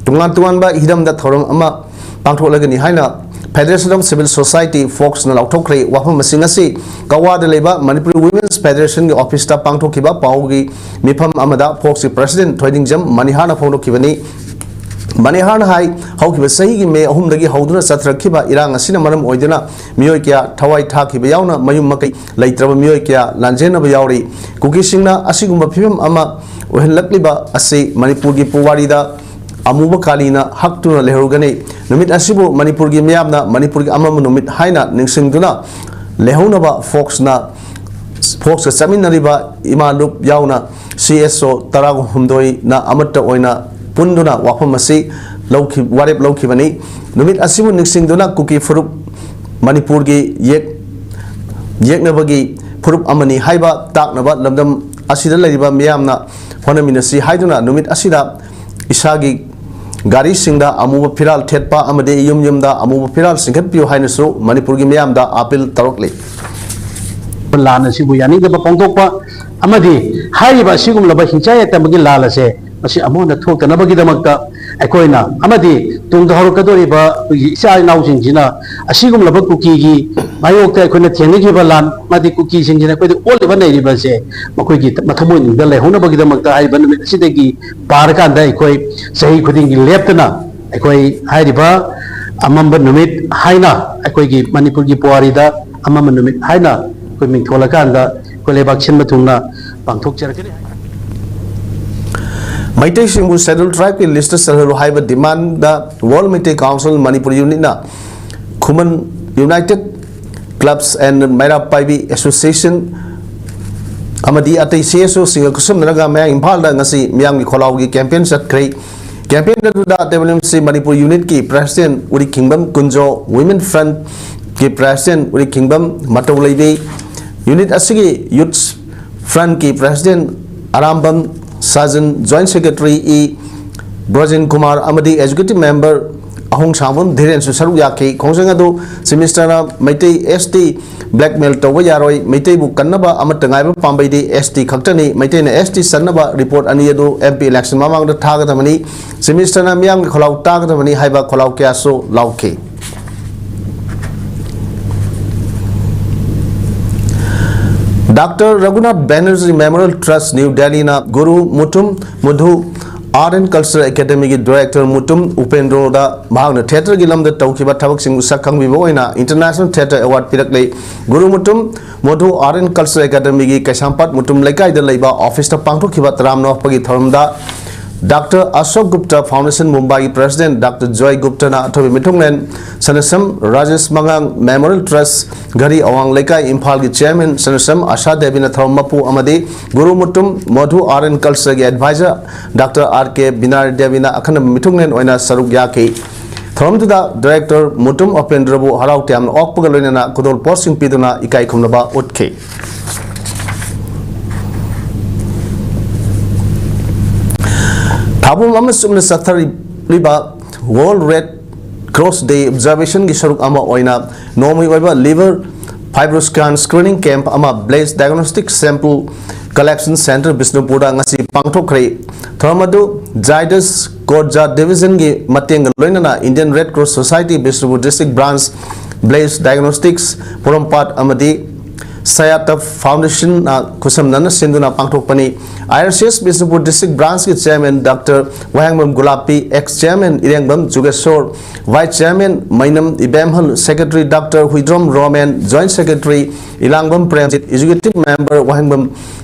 ꯇꯣꯉꯥꯟ ꯇꯣꯉꯥꯟꯕ ꯍꯤꯔꯝꯗ ꯊꯧꯔꯝ ꯑꯃ ꯄꯥꯡꯊꯣꯛꯂꯒꯅꯤ ꯍꯥꯏꯅ Federation of Civil Society, ꯐꯣꯛꯁꯅ ꯂꯥꯎꯊꯣꯛꯈ꯭ꯔꯦ꯫ ꯋꯥꯐꯝ ꯑꯁꯤꯡ ꯑꯁꯤ ꯀꯋꯥꯗ ꯂꯩꯕ ꯃꯅꯤꯄꯨꯔ ꯋꯨꯃꯦꯟꯁ ꯐꯦꯗꯔꯦꯁꯟꯒꯤ ꯑꯣꯐꯤꯁꯇ ꯄꯥꯡꯊꯣꯛꯈꯤꯕ ꯄꯥꯎꯒꯤ ꯃꯤꯐꯝ ꯑꯃꯗ ꯐꯣꯛꯁꯀꯤ ꯄ꯭ꯔꯁꯤꯗꯦꯟ ꯊꯣꯏꯅꯤꯡꯖꯝ ꯃꯅꯤꯍꯥꯔꯅ ꯐꯣꯡꯗꯣꯛꯈꯤꯕꯅꯤ꯫ ꯃꯅꯤꯍꯥꯔꯅ ꯍꯥꯏ, ꯍꯧꯈꯤꯕ ꯆꯍꯤꯒꯤ ꯃꯦ ꯑꯍꯨꯝꯗꯒꯤ ꯍꯧꯗꯨꯅ ꯆꯠꯊꯔꯛꯈꯤꯕ ꯏꯔꯥꯡ ꯑꯁꯤꯅ ꯃꯔꯝ ꯑꯣꯏꯗꯨꯅ ꯃꯤꯑꯣꯏ ꯀꯌꯥ ꯊꯋꯥꯏ ꯊꯥꯈꯤꯕ ꯌꯥꯎꯅ ꯃꯌꯨꯝ ꯃꯀꯩ ꯂꯩꯇ꯭ꯔꯕ ꯃꯤꯑꯣꯏ ꯀꯌꯥ ꯂꯥꯟꯖꯦꯟꯅꯕ ꯌꯥꯎꯔꯤ꯫ ꯀꯨꯀꯤꯁꯤꯡꯅ ꯑꯁꯤꯒꯨꯝꯕ ꯐꯤꯕꯝ ꯑꯃ ꯑꯣꯏꯍꯜꯂꯛꯂꯤꯕ ꯑꯁꯤ ꯃꯅꯤꯄꯨꯔꯒꯤ ꯄꯨꯋꯥꯔꯤꯗ ꯑꯃꯨꯕ ꯀꯥꯂꯤꯅ ꯍꯛꯇꯨꯅ ꯂꯩꯍꯧꯔꯒꯅꯤ꯫ ꯅꯨꯃꯤꯠ ꯑꯁꯤꯕꯨ ꯃꯅꯤꯄꯨꯔꯒꯤ ꯃꯤꯌꯥꯝꯅ ꯃꯅꯤꯄꯨꯔꯒꯤ ꯑꯃꯝꯕ ꯅꯨꯃꯤꯠ ꯍꯥꯏꯅ ꯅꯤꯡꯁꯤꯡꯗꯨꯅ ꯂꯩꯍꯧꯅꯕ ꯐꯣꯛꯁꯅ, ꯐꯣꯛꯁꯀ ꯆꯠꯃꯤꯟꯅꯔꯤꯕ ꯏꯃꯥ ꯂꯨꯞ ꯌꯥꯎꯅ ꯁꯤ ꯑꯦꯁ ꯑꯣ ꯇꯔꯥꯍꯨꯝꯗꯣꯏꯅ ꯑꯃꯠꯇ ꯑꯣꯏꯅ ꯄꯨꯟꯗꯨꯅ ꯋꯥꯐꯝ ꯑꯁꯤ ꯂꯧꯈꯤ-, ꯋꯥꯔꯦꯞ ꯂꯧꯈꯤꯕꯅꯤ꯫ ꯅꯨꯃꯤꯠ ꯑꯁꯤꯕꯨ ꯅꯤꯡꯁꯤꯡꯗꯨꯅ ꯀꯨꯀꯤ ꯐꯨꯔꯨꯞ ꯃꯅꯤꯄꯨꯔꯒꯤ ꯌꯦꯛ-, ꯌꯦꯛꯅꯕꯒꯤ ꯐꯨꯔꯨꯞ ꯑꯃꯅꯤ ꯍꯥꯏꯕ ꯇꯥꯛꯅꯕ ꯂꯝꯗꯝ ꯑꯁꯤꯗ ꯂꯩꯔꯤꯕ ꯃꯤꯌꯥꯝꯅ ꯍꯣꯠꯅꯃꯤꯟꯅꯁꯤ ꯍꯥꯏꯗꯨꯅ ꯅꯨꯃꯤꯠ ꯑꯁꯤꯗ ꯏꯁꯥꯒꯤ ꯒꯥꯔꯤꯁꯤꯡꯗ ꯑꯃꯨꯕ ꯐꯤꯔꯥꯜ ꯊꯦꯠꯄ ꯑꯃꯗꯤ ꯌꯨꯝ ꯌꯨꯝꯗ ꯑꯃꯨꯕ ꯐꯤꯔꯥꯜ ꯆꯤꯡꯈꯠꯄꯤꯌꯨ ꯍꯥꯏꯅꯁꯨ ꯃꯅꯤꯄꯨꯔꯒꯤ ꯃꯤꯌꯥꯝꯗ ꯑꯥꯄꯤꯜ ꯇꯧꯔꯛꯂꯤ꯫ ꯂꯥꯟ ꯑꯁꯤꯕꯨ ꯌꯥꯅꯤꯡꯗꯕ ꯐꯣꯡꯗꯣꯛꯄ ꯑꯃꯗꯤ ꯍꯥꯏꯔꯤꯕ ꯑꯁꯤꯒꯨꯝꯂꯕ ꯍꯤꯡꯆꯥꯏ ꯌꯥꯏꯇꯝꯕꯒꯤ ꯂꯥꯟ ꯑꯁꯦ ꯃꯁꯤ ꯑꯃꯨꯛ ꯍꯟꯅ ꯊꯣꯛꯇꯅꯕꯒꯤꯗꯃꯛꯇ ꯑꯩꯈꯣꯏꯅ ꯑꯃꯗꯤ ꯇꯨꯡꯗ ꯍꯧꯔꯛꯀꯗꯧꯔꯤꯕ ꯑꯩꯈꯣꯏꯒꯤ ꯏꯆꯥ ꯏꯅꯥꯎꯁꯤꯡꯁꯤꯅ ꯑꯁꯤꯒꯨꯝꯂꯕ ꯀꯨꯀꯤꯒꯤ ꯃꯥꯌꯣꯛꯇ ꯑꯩꯈꯣꯏꯅ ꯊꯦꯡꯅꯈꯤꯕ ꯂꯥꯟ ꯑꯃꯗꯤ ꯀꯨꯀꯤꯁꯤꯡꯁꯤꯅ ꯑꯩꯈꯣꯏꯗ ꯑꯣꯠꯂꯤꯕ ꯅꯩꯔꯤꯕꯁꯦ ꯃꯈꯣꯏꯒꯤ ꯃꯊꯃꯣꯏꯅꯨꯡꯗ ꯂꯩꯍꯧꯅꯕꯒꯤꯗꯃꯛꯇ ꯍꯥꯏꯔꯤꯕ ꯅꯨꯃꯤꯠ ꯑꯁꯤꯗꯒꯤ ꯄꯥꯔꯀꯥꯟꯗ ꯑꯩꯈꯣꯏ ꯆꯍꯤ ꯈꯨꯗꯤꯡꯒꯤ ꯂꯦꯞꯇꯅ ꯑꯩꯈꯣꯏ ꯍꯥꯏꯔꯤꯕ ꯑꯃꯝꯕ ꯅꯨꯃꯤꯠ ꯍꯥꯏꯅ ꯑꯩꯈꯣꯏꯒꯤ ꯃꯅꯤꯄꯨꯔꯒꯤ ꯄꯨꯋꯥꯔꯤꯗ ꯑꯃꯝꯕ ꯅꯨꯃꯤꯠ ꯍꯥꯏꯅ ꯑꯩꯈꯣꯏ ꯃꯤꯡꯊꯣꯜꯂꯀꯥꯟꯗ ꯑꯩꯈꯣꯏ ꯂꯩꯕꯥꯛ ꯁꯤꯟꯕ ꯊꯨꯡꯅ ꯄꯥꯡꯊꯣꯛꯆꯔꯛꯀꯅꯤ꯫ ꯃꯩꯇꯩꯁꯤꯡꯕꯨ ꯁꯦꯗ꯭ꯌꯨꯜ ꯇ꯭ꯔꯥꯏꯕꯀꯤ ꯂꯤꯁꯇ ꯆꯜꯍꯜꯂꯨ ꯍꯥꯏꯕ demand world Meitei council Manipur ꯌꯨꯅꯤꯠꯅ Khuman united clubs and Meira Paibi association ꯑꯃꯗꯤ ꯑꯇꯩ ꯁꯤ ꯑꯦꯁ ꯑꯣꯁꯤꯡꯒ ꯈꯨꯠꯁꯝꯅꯔꯒ ꯃꯌꯥꯡ ꯏꯝꯐꯥꯜꯗ ꯉꯁꯤ ꯃꯤꯌꯥꯝꯒꯤ ꯈꯣꯜꯂꯥꯎꯒꯤ ꯀꯦꯝꯄꯦꯟ ꯆꯠꯈ꯭ꯔꯦ꯫ ꯀꯦꯝꯄꯦꯟ ꯑꯗꯨꯗ ꯗꯕꯜꯌꯨ ꯑꯦꯝ ꯁꯤ ꯃꯅꯤꯄꯨꯔ ꯌꯨꯅꯤꯠꯀꯤ ꯄ꯭ꯔꯦꯁꯤꯗꯦꯟꯠ ꯎꯔꯤꯈꯤꯡꯕꯝ ꯀꯨꯟꯖꯣ, ꯋꯨꯃꯦꯟ ꯐ꯭ꯔꯟꯠꯀꯤ ꯄ꯭ꯔꯦꯁꯤꯗꯦꯟꯠ ꯎꯔꯤꯈꯤꯡꯕꯝ ꯃꯇꯧ ꯂꯩꯕꯤ, ꯌꯨꯅꯤꯠ ꯑꯁꯤꯒꯤ ꯌꯨꯠꯁ ꯐ꯭ꯔꯟꯠꯀꯤ president Arambam Sajan, joint secretary E Brojin Kumar ꯑꯃꯗꯤ Executive Member ꯑꯍꯣꯡꯁꯥꯡꯕꯝ ꯙꯤꯔꯦꯟꯁꯨ ꯁꯔꯨꯛ ꯌꯥꯈꯤ꯫ ꯈꯣꯡꯖꯪ ꯑꯗꯨ ꯁꯦꯃꯤꯁꯇꯔꯅ ꯃꯩꯇꯩ S T blackmail ꯇꯧꯕ ꯌꯥꯔꯣꯏ, ꯃꯩꯇꯩꯕꯨ ꯀꯟꯅꯕ ꯑꯃꯠꯇ ꯉꯥꯏꯕ ꯄꯥꯝꯕꯩꯗꯤ S T ꯈꯛꯇꯅꯤ, ꯃꯩꯇꯩꯅ S T ꯆꯟꯅꯕ report ꯑꯅꯤ ꯑꯗꯨ M P election ꯃꯃꯥꯡꯗ ꯊꯥꯒꯗꯕꯅꯤ, ꯁꯦꯃꯤꯁꯇꯔꯅ ꯃꯤꯌꯥꯝꯒꯤ ꯈꯣꯜꯂꯥꯎ ꯇꯥꯒꯗꯕꯅꯤ ꯍꯥꯏꯕ ꯈꯣꯜꯂꯥꯎ ꯀꯌꯥꯁꯨ ꯂꯥꯎꯈꯤ꯫ Doctor Raghunath Banerjee Memorial Trust, New Delhi ꯅ ꯒꯨꯔꯨ Mutum ꯃꯣꯙꯨ Art and Culture Academy ꯒꯤ Director ꯃꯨꯇꯨꯝ ꯎꯄꯦꯟꯗ꯭ꯔꯣꯗ ꯃꯍꯥꯛꯅ theatre ꯒꯤ ꯂꯝꯗ ꯇꯧꯈꯤꯕ ꯊꯕꯛꯁꯤꯡꯕꯨ ꯁꯛ ꯈꯪꯕꯤꯕ ꯑꯣꯏꯅ International Theatre Award ꯄꯤꯔꯛꯂꯦ꯫ Guru Mutum ꯃꯣꯙꯨ Art and Culture Academy ꯒꯤ ꯀꯩꯁꯥꯝꯄꯥꯠ ꯃꯨꯇꯨꯝ ꯂꯩꯀꯥꯏꯗ ꯂꯩꯕ office ꯇ ꯄꯥꯡꯊꯣꯛꯈꯤꯕ ꯇꯔꯥꯝꯅ ꯑꯣꯛꯄꯒꯤ ꯊꯧꯔꯝꯗ ꯗꯥꯛꯇꯔ ꯑꯁꯣꯛ ꯒꯨꯞꯇ Foundation ꯃꯨꯝꯕꯥꯏꯒꯤ President ꯗꯥꯛꯇꯔ ꯖꯣꯏ ꯒꯨꯞꯇꯅ ꯑꯊꯣꯏꯕ ꯃꯤꯊꯨꯡꯂꯦꯟ, ꯁꯅꯁꯝ ꯔꯥꯖꯦꯁ ꯃꯉꯥꯡ Memorial Trust ꯘꯔꯤ ꯑꯋꯥꯡ ꯂꯩꯀꯥꯏ ꯏꯝꯐꯥꯜꯒꯤ Chairman ꯁꯅꯁꯝ ꯑꯁꯥ ꯗꯦꯕꯤꯅ ꯊꯧꯔꯝ ꯃꯄꯨ ꯑꯃꯗꯤ ꯒꯨꯔꯨ ꯃꯨꯇꯨꯝ ꯃꯣꯙꯨ Art and Culture ꯒꯤ Advisor ꯗꯥꯛꯇꯔ R K ꯕꯤꯅꯥꯏ ꯗꯦꯕꯤꯅ ꯑꯈꯟꯅꯕ ꯃꯤꯊꯨꯡꯂꯦꯟ ꯑꯣꯏꯅ ꯁꯔꯨꯛ ꯌꯥꯈꯤ꯫ ꯊꯧꯔꯝꯗꯨꯗ Director ꯃꯨꯇꯨꯝ ꯎꯄꯦꯟꯗ꯭ꯔꯕꯨ ꯍꯔꯥꯎ ꯇꯌꯥꯝꯅ ꯑꯣꯛꯄꯒ ꯂꯣꯏꯅꯅ ꯈꯨꯗꯣꯜ ꯄꯣꯠꯁꯤꯡ ꯄꯤꯗꯨꯅ ꯏꯀꯥꯏ ꯈꯨꯝꯅꯕ ꯎꯠꯈꯤ꯫ ꯊꯥꯕꯨꯝ ꯑꯃ ꯆꯨꯞꯅ ꯆꯠꯊꯔꯤꯕ World Red Cross Day Observation ꯒꯤ ꯁꯔꯨꯛ ꯑꯃ ꯑꯣꯏꯅ ꯅꯣꯡꯃꯒꯤ ꯑꯣꯏꯕ liver fibroscan screening camp ꯑꯃ Blaze Diagnostic Sample Collection Center ꯕꯤꯁꯅꯨꯄꯨꯔꯗ ꯉꯁꯤ ꯄꯥꯡꯊꯣꯛꯈ꯭ꯔꯦ꯫ ꯊꯧꯔꯝ ꯑꯗꯨ Zydus Kodja Division ꯒꯤ ꯃꯇꯦꯡꯒ ꯂꯣꯏꯅꯅ Indian Red Cross Society Bishnupur District Branch, Blaze Diagnostics ꯄꯣꯔꯣꯝꯄꯥꯠ ꯑꯃꯗꯤ Sayataf Foundation ꯅ ꯈꯨꯠꯁꯝꯅꯅ ꯁꯤꯟꯗꯨꯅ ꯄꯥꯡꯊꯣꯛꯄꯅꯤ꯫ I R C S Bishnupur District Branch ꯀꯤ Chairman ꯗꯥꯛꯇꯔ ꯋꯥꯍꯦꯡꯕꯝ ꯒꯨꯂꯥꯞꯄꯤ, Ex Chairman Irengbam Jugeshor, Vice Chairman Meinam Ibemhal, Secretary doctor Huidrom Romen, Joint Secretary Elangbam Premjit, Executive Member Wahengbam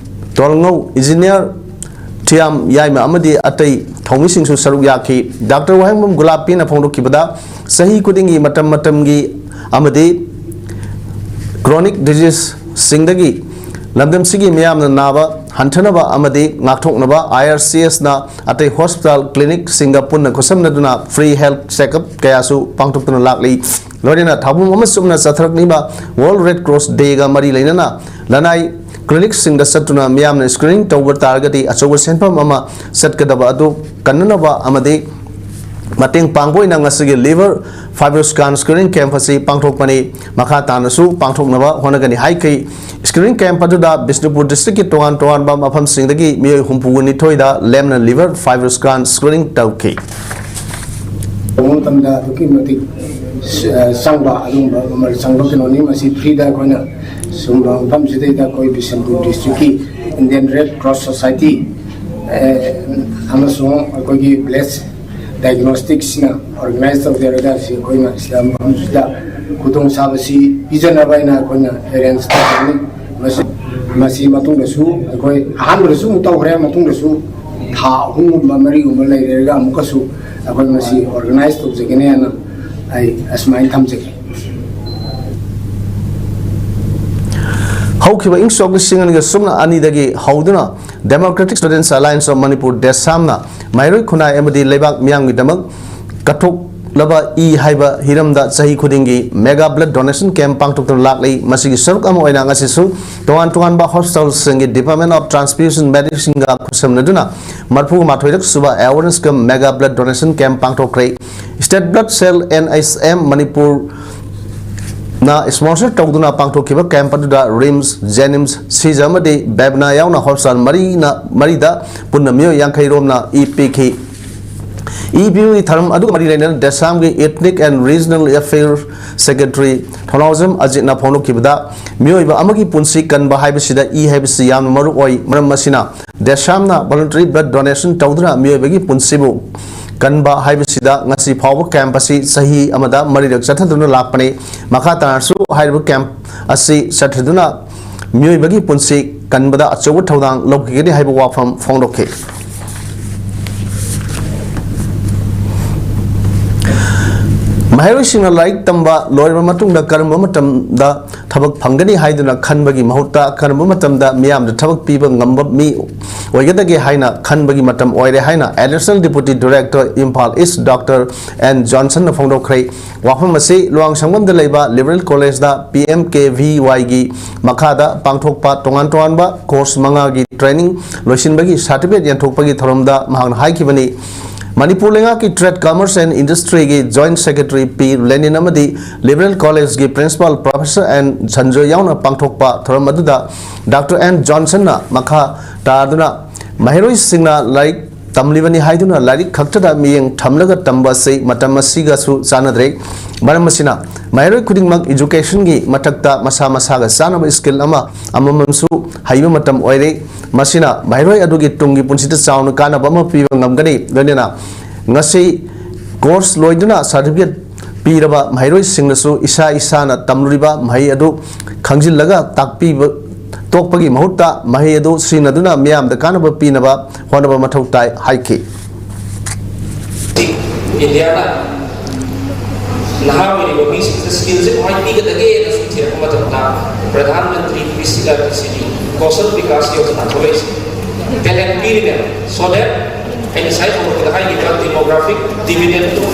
ꯇꯣꯜꯉꯧ, Engineer ꯊꯤꯌꯥꯝ ꯌꯥꯏꯃ ꯑꯃꯗꯤ ꯑꯇꯩ ꯊꯧꯃꯤꯁꯤꯡꯁꯨ ꯁꯔꯨꯛ ꯌꯥꯈꯤ꯫ ꯗꯥꯛꯇꯔ ꯋꯥꯍꯦꯡꯕꯝ ꯒꯨꯂꯥꯞꯄꯤꯅ ꯐꯣꯡꯗꯣꯛꯈꯤꯕꯗ, ꯆꯍꯤ ꯈꯨꯗꯤꯡꯒꯤ ꯃꯇꯝ ꯃꯇꯝꯒꯤ ꯑꯃꯗꯤ chronic disease ꯁꯤꯡꯗꯒꯤ ꯂꯝꯗꯝꯁꯤꯒꯤ ꯃꯤꯌꯥꯝꯅ ꯅꯥꯕ ꯍꯟꯊꯅꯕ ꯑꯃꯗꯤ ꯉꯥꯛꯊꯣꯛꯅꯕ I R C S ꯅ ꯑꯇꯩ hospital, clinic ꯁꯤꯡꯒ ꯄꯨꯟꯅ ꯈꯨꯠꯁꯝꯅꯗꯨꯅ free health checkup ꯀꯌꯥꯁꯨ ꯄꯥꯡꯊꯣꯛꯇꯨꯅ ꯂꯥꯛꯂꯤ꯫ ꯂꯣꯏꯅꯅ ꯊꯥꯕꯨꯝ ꯑꯃ ꯆꯨꯞꯅ ꯆꯠꯊꯔꯛꯂꯤꯕ World Red Cross Day ꯒ ꯃꯔꯤ ꯂꯩꯅꯅ ꯂꯅꯥꯏ ꯀ꯭ꯂꯤꯅꯤꯛꯁꯤꯡꯗ ꯆꯠꯇꯨꯅ ꯃꯤꯌꯥꯝꯅ ꯁ꯭ꯀ꯭ꯔꯤꯅꯤꯡ ꯇꯧꯕ ꯇꯥꯔꯒꯗꯤ ꯑꯆꯧꯕ ꯁꯦꯟꯐꯝ ꯑꯃ ꯆꯠꯀꯗꯕ ꯑꯗꯨ ꯀꯟꯅꯅꯕ ꯑꯃꯗꯤ ꯃꯇꯦꯡ ꯄꯥꯡꯕ ꯑꯣꯏꯅ ꯉꯁꯤꯒꯤ liver fibroscan screening camp ꯑꯁꯤ ꯄꯥꯡꯊꯣꯛꯄꯅꯤ꯫ ꯃꯈꯥ ꯇꯥꯅꯁꯨ ꯄꯥꯡꯊꯣꯛꯅꯕ ꯍꯣꯠꯅꯒꯅꯤ ꯍꯥꯏꯈꯤ꯫ Screening camp ꯑꯗꯨꯗ ꯕꯤꯁꯅꯨꯄꯨꯔ district ꯀꯤ ꯇꯣꯉꯥꯟ ꯇꯣꯉꯥꯟꯕ ꯃꯐꯝꯁꯤꯡꯗꯒꯤ ꯃꯤꯑꯣꯏ ꯍꯨꯝꯐꯨ ꯅꯤꯊꯣꯏꯗ ꯂꯦꯝꯅ liver fibroscan screening ꯇꯧꯈꯤ꯫ ꯇꯧꯕ ꯃꯇꯝꯗ ꯑꯗꯨꯛꯀꯤ ꯃꯇꯤꯛ ꯑ, ꯆꯪꯕ ꯑꯗꯨꯒꯨꯝꯕ ꯃꯃꯜ ꯆꯪꯕ ꯀꯩꯅꯣꯅꯤ꯫ ꯃꯁꯤ ꯐ꯭ꯔꯤꯗ ꯑꯩꯈꯣꯏꯅ ꯁꯨꯝꯕ ꯃꯐꯝꯁꯤꯗꯩꯗ ꯑꯩꯈꯣꯏ ꯕꯤꯁꯦꯝꯄꯨꯔ district ꯀꯤ Indian Red Cross Society ꯑꯃꯁꯨꯡ ꯑꯩꯈꯣꯏꯒꯤ village diagnostics ꯅ organize ꯇꯧꯖꯔꯒ ꯁꯤ ꯑꯩꯈꯣꯏꯅ ꯁꯤꯗ ꯃꯐꯝꯁꯤꯗ ꯈꯨꯗꯣꯡꯆꯥꯕꯁꯤ ꯄꯤꯖꯅꯕ ꯍꯥꯏꯅ ꯑꯩꯈꯣꯏꯅ arrange ꯇꯧꯖꯒꯅꯤ꯫ ꯃꯁꯤ ꯃꯁꯤ ꯃꯇꯨꯡꯗꯁꯨ ꯑꯩꯈꯣꯏ ꯑꯍꯥꯟꯕꯗꯁꯨ ꯑꯃꯨꯛ ꯇꯧꯈ꯭ꯔꯦ, ꯃꯇꯨꯡꯗꯁꯨ ꯊꯥ ꯑꯍꯨꯝꯒꯨꯝꯕ ꯃꯔꯤꯒꯨꯝꯕ ꯂꯩꯔꯒ ꯑꯃꯨꯛꯀꯁꯨ ꯑꯩꯈꯣꯏ ꯃꯁꯤ organize ꯇꯧꯖꯒꯅꯤ ꯍꯥꯏꯅ ꯑꯩ ꯑꯁꯨꯃꯥꯏꯅ ꯊꯝꯖꯒꯦ꯫ ꯍꯧꯈꯤꯕ ꯏꯪ ꯁꯣꯛ ꯂꯤꯁꯤꯡ ꯑꯅꯤꯒ ꯁꯨꯞꯅ ꯑꯅꯤꯗꯒꯤ ꯍꯧꯗꯨꯅ Democratic Students Alliance of Manipur, DESAM ꯅ ꯃꯍꯩꯔꯣꯏ ꯈꯨꯟꯅꯥꯏ ꯑꯃꯗꯤ ꯂꯩꯕꯥꯛ ꯃꯤꯌꯥꯝꯒꯤꯗꯃꯛ ꯀꯠꯊꯣꯛꯂꯕ ꯏ ꯍꯥꯏꯕ ꯍꯤꯔꯝꯗ ꯆꯍꯤ ꯈꯨꯗꯤꯡꯒꯤ mega blood donation camp ꯄꯥꯡꯊꯣꯛꯇꯨꯅ ꯂꯥꯛꯂꯤ꯫ ꯃꯁꯤꯒꯤ ꯁꯔꯨꯛ ꯑꯃ ꯑꯣꯏꯅ ꯉꯁꯤꯁꯨ ꯇꯣꯉꯥꯟ ꯇꯣꯉꯥꯟꯕ hospital ꯁꯤꯡꯒꯤ Department of Transfusion Medicine ꯒ ꯈꯨꯠꯁꯝꯅꯗꯨꯅ ꯃꯔꯤꯐꯨ ꯃꯥꯊꯣꯏꯔꯛ ꯁꯨꯕ awareness ꯒ mega blood donation camp ꯄꯥꯡꯊꯣꯛꯈ꯭ꯔꯦ꯫ State Blood Cell, NHM, Manipur ꯅ sponsor ꯇꯧꯗꯨꯅ ꯄꯥꯡꯊꯣꯛꯈꯤꯕ camp ꯑꯗꯨꯗ RIMS, JNIMS, ꯁꯤꯖ ꯑꯃꯗꯤ ꯕꯦꯕꯅꯥ ꯌꯥꯎꯅ hospital ꯃꯔꯤꯅ ꯃꯔꯤꯗ ꯄꯨꯟꯅ ꯃꯤꯑꯣꯏ ꯌꯥꯡꯈꯩ ꯔꯣꯝꯅ ꯏ ꯄꯤꯈꯤ꯫ ꯏ ꯄꯤꯕꯒꯤ ꯊꯧꯔꯝ ꯑꯗꯨꯒ ꯃꯔꯤ ꯂꯩꯅꯅ DESAM ꯒꯤ Ethnic and Regional Affairs Secretary ꯊꯧꯅꯥꯎꯖꯝ ꯑꯖꯤꯠꯅ ꯐꯣꯡꯗꯣꯛꯈꯤꯕꯗ, ꯃꯤꯑꯣꯏꯕ ꯑꯃꯒꯤ ꯄꯨꯟꯁꯤ ꯀꯟꯕ ꯍꯥꯏꯕꯁꯤꯗ ꯏ ꯍꯥꯏꯕꯁꯤ ꯌꯥꯝꯅ ꯃꯔꯨ ꯑꯣꯏ꯫ ꯃꯔꯝ ꯑꯁꯤꯅ DESAM ꯅ voluntary blood donation ꯇꯧꯗꯨꯅ ꯃꯤꯑꯣꯏꯕꯒꯤ ꯄꯨꯟꯁꯤꯕꯨ ꯀꯟꯕ ꯍꯥꯏꯕꯁꯤꯗ ꯉꯁꯤ ꯐꯥꯎꯕ camp ꯑꯁꯤ ꯆꯍꯤ ꯑꯃꯗ ꯃꯔꯤꯔꯛ ꯆꯠꯊꯗꯨꯅ ꯂꯥꯛꯄꯅꯤ꯫ ꯃꯈꯥ ꯇꯥꯅꯁꯨ ꯍꯥꯏꯔꯤꯕ camp ꯑꯁꯤ ꯆꯠꯊꯗꯨꯅ ꯃꯤꯑꯣꯏꯕꯒꯤ ꯄꯨꯟꯁꯤ ꯀꯟꯕꯗ ꯑꯆꯧꯕ ꯊꯧꯗꯥꯡ ꯂꯧꯈꯤꯒꯅꯤ ꯍꯥꯏꯕ ꯋꯥꯐꯝ ꯐꯣꯡꯗꯣꯛꯈꯤ꯫ ꯃꯍꯩꯔꯣꯏꯁꯤꯡꯅ ꯂꯥꯏꯔꯤꯛ ꯇꯝꯕ ꯂꯣꯏꯔꯕ ꯃꯇꯨꯡꯗ ꯀꯔꯝꯕ ꯃꯇꯝꯗ ꯊꯕꯛ ꯐꯪꯒꯅꯤ ꯍꯥꯏꯗꯨꯅ ꯈꯟꯕꯒꯤ ꯃꯍꯨꯠꯇ, ꯀꯔꯝꯕ ꯃꯇꯝꯗ ꯃꯤꯌꯥꯝꯗ ꯊꯕꯛ ꯄꯤꯕ ꯉꯝꯕ ꯃꯤ ꯑꯣꯏꯒꯗꯒꯦ ꯍꯥꯏꯅ ꯈꯟꯕꯒꯤ ꯃꯇꯝ ꯑꯣꯏꯔꯦ ꯍꯥꯏꯅ Additional Deputy Director, Imphal East, Doctor N Johnsonꯅ ꯐꯣꯡꯗꯣꯛꯈ꯭ꯔꯦ꯫ ꯋꯥꯐꯝ ꯑꯁꯤ ꯂꯨꯋꯥꯡꯁꯪꯕꯝꯗ ꯂꯩꯕ Liberal Collegeꯗ P M K V Yꯒꯤ ꯃꯈꯥꯗ ꯄꯥꯡꯊꯣꯛꯄ ꯇꯣꯉꯥꯟ ꯇꯣꯉꯥꯟꯕ course ꯃꯉꯥꯒꯤ training ꯂꯣꯏꯁꯤꯟꯕꯒꯤ certificate ꯌꯦꯟꯊꯣꯛꯄꯒꯤ ꯊꯧꯔꯝꯗ ꯃꯍꯥꯛꯅ ꯍꯥꯏꯈꯤꯕꯅꯤ꯫ ꯃꯅꯤꯄꯨꯔ ꯂꯩꯉꯥꯛꯀꯤ Trade, Commerce and Industryꯒꯤ Joint Secretary P Lenin ꯑꯃꯗꯤ Liberal Collegeꯒꯤ Principal Professor N Sanjoy ꯌꯥꯎꯅ ꯄꯥꯡꯊꯣꯛꯄ ꯊꯧꯔꯝ ꯑꯗꯨꯗ Doctor N Johnsonꯅ ꯃꯈꯥ ꯇꯥꯗꯨꯅ ꯃꯍꯩꯔꯣꯏꯁꯤꯡꯅ ꯂꯥꯏꯔꯤꯛ ꯇꯝꯂꯤꯕꯅꯤ ꯍꯥꯏꯗꯨꯅ ꯂꯥꯏꯔꯤꯛ ꯈꯛꯇꯗ ꯃꯤꯠꯌꯦꯡ ꯊꯝꯂꯒ ꯇꯝꯕ ꯑꯁꯤ ꯃꯇꯝ ꯑꯁꯤꯒꯁꯨ ꯆꯥꯟꯅꯗ꯭ꯔꯦ꯫ ꯃꯔꯝ ꯑꯁꯤꯅ ꯃꯍꯩꯔꯣꯏ ꯈꯨꯗꯤꯡꯃꯛ educationꯒꯤ ꯃꯊꯛꯇ ꯃꯁꯥ ꯃꯁꯥꯒ ꯆꯥꯟꯅꯕ skill ꯑꯃ ꯑꯃꯃꯝꯁꯨ ꯍꯩꯕ ꯃꯇꯝ ꯑꯣꯏꯔꯦ꯫ ꯃꯁꯤꯅ ꯃꯍꯩꯔꯣꯏ ꯑꯗꯨꯒꯤ ꯇꯨꯡꯒꯤ ꯄꯨꯟꯁꯤꯗ ꯆꯥꯎꯅ ꯀꯥꯟꯅꯕ ꯑꯃ ꯄꯤꯕ ꯉꯝꯒꯅꯤ꯫ ꯂꯣꯏꯅꯅ ꯉꯁꯤ course ꯂꯣꯏꯗꯨꯅ certificate ꯄꯤꯔꯕ ꯃꯍꯩꯔꯣꯏꯁꯤꯡꯅꯁꯨ ꯏꯁꯥ ꯏꯁꯥꯅ ꯇꯝꯂꯨꯔꯤꯕ ꯃꯍꯩ ꯑꯗꯨ ꯈꯪꯖꯤꯜꯂꯒ ꯇꯥꯛꯄꯤꯕ ꯇꯣꯛꯄꯒꯤ ꯃꯍꯨꯠꯇ ꯃꯍꯩ ꯑꯗꯨ ꯁꯤꯖꯤꯟꯅꯗꯨꯅ ꯃꯤꯌꯥꯝꯗ ꯀꯥꯟꯅꯕ ꯄꯤꯅꯕ ꯍꯣꯠꯅꯕ ꯃꯊꯧ ꯇꯥꯏ ꯍꯥꯏꯈꯤ꯫ ꯏꯟꯗꯤꯌꯥꯅ ꯅꯍꯥ ꯑꯣꯏꯔꯤꯕ ꯃꯤꯁꯤꯡꯁꯤꯗ skillꯁꯦ ꯀꯃꯥꯏꯅ ꯄꯤꯒꯗꯒꯦꯅ ꯁꯨꯝ ꯊꯤꯔꯛꯄ ꯃꯇꯝꯗ, ꯄ꯭ꯔꯙꯥꯟ ꯃꯟꯇ꯭ꯔꯤ ꯀ꯭ꯔꯤꯁꯤ ꯀꯥꯎꯁꯜ Vikas Yojana ꯊꯣꯛꯂꯛꯏꯁꯦ꯫ Talent ꯄꯤꯔꯤꯅꯦꯕ, so that ꯑꯩ ꯉꯁꯥꯏ ꯍꯧꯔꯛꯄꯗ ꯍꯥꯏꯈꯤꯕ demographic dividendꯗꯣ,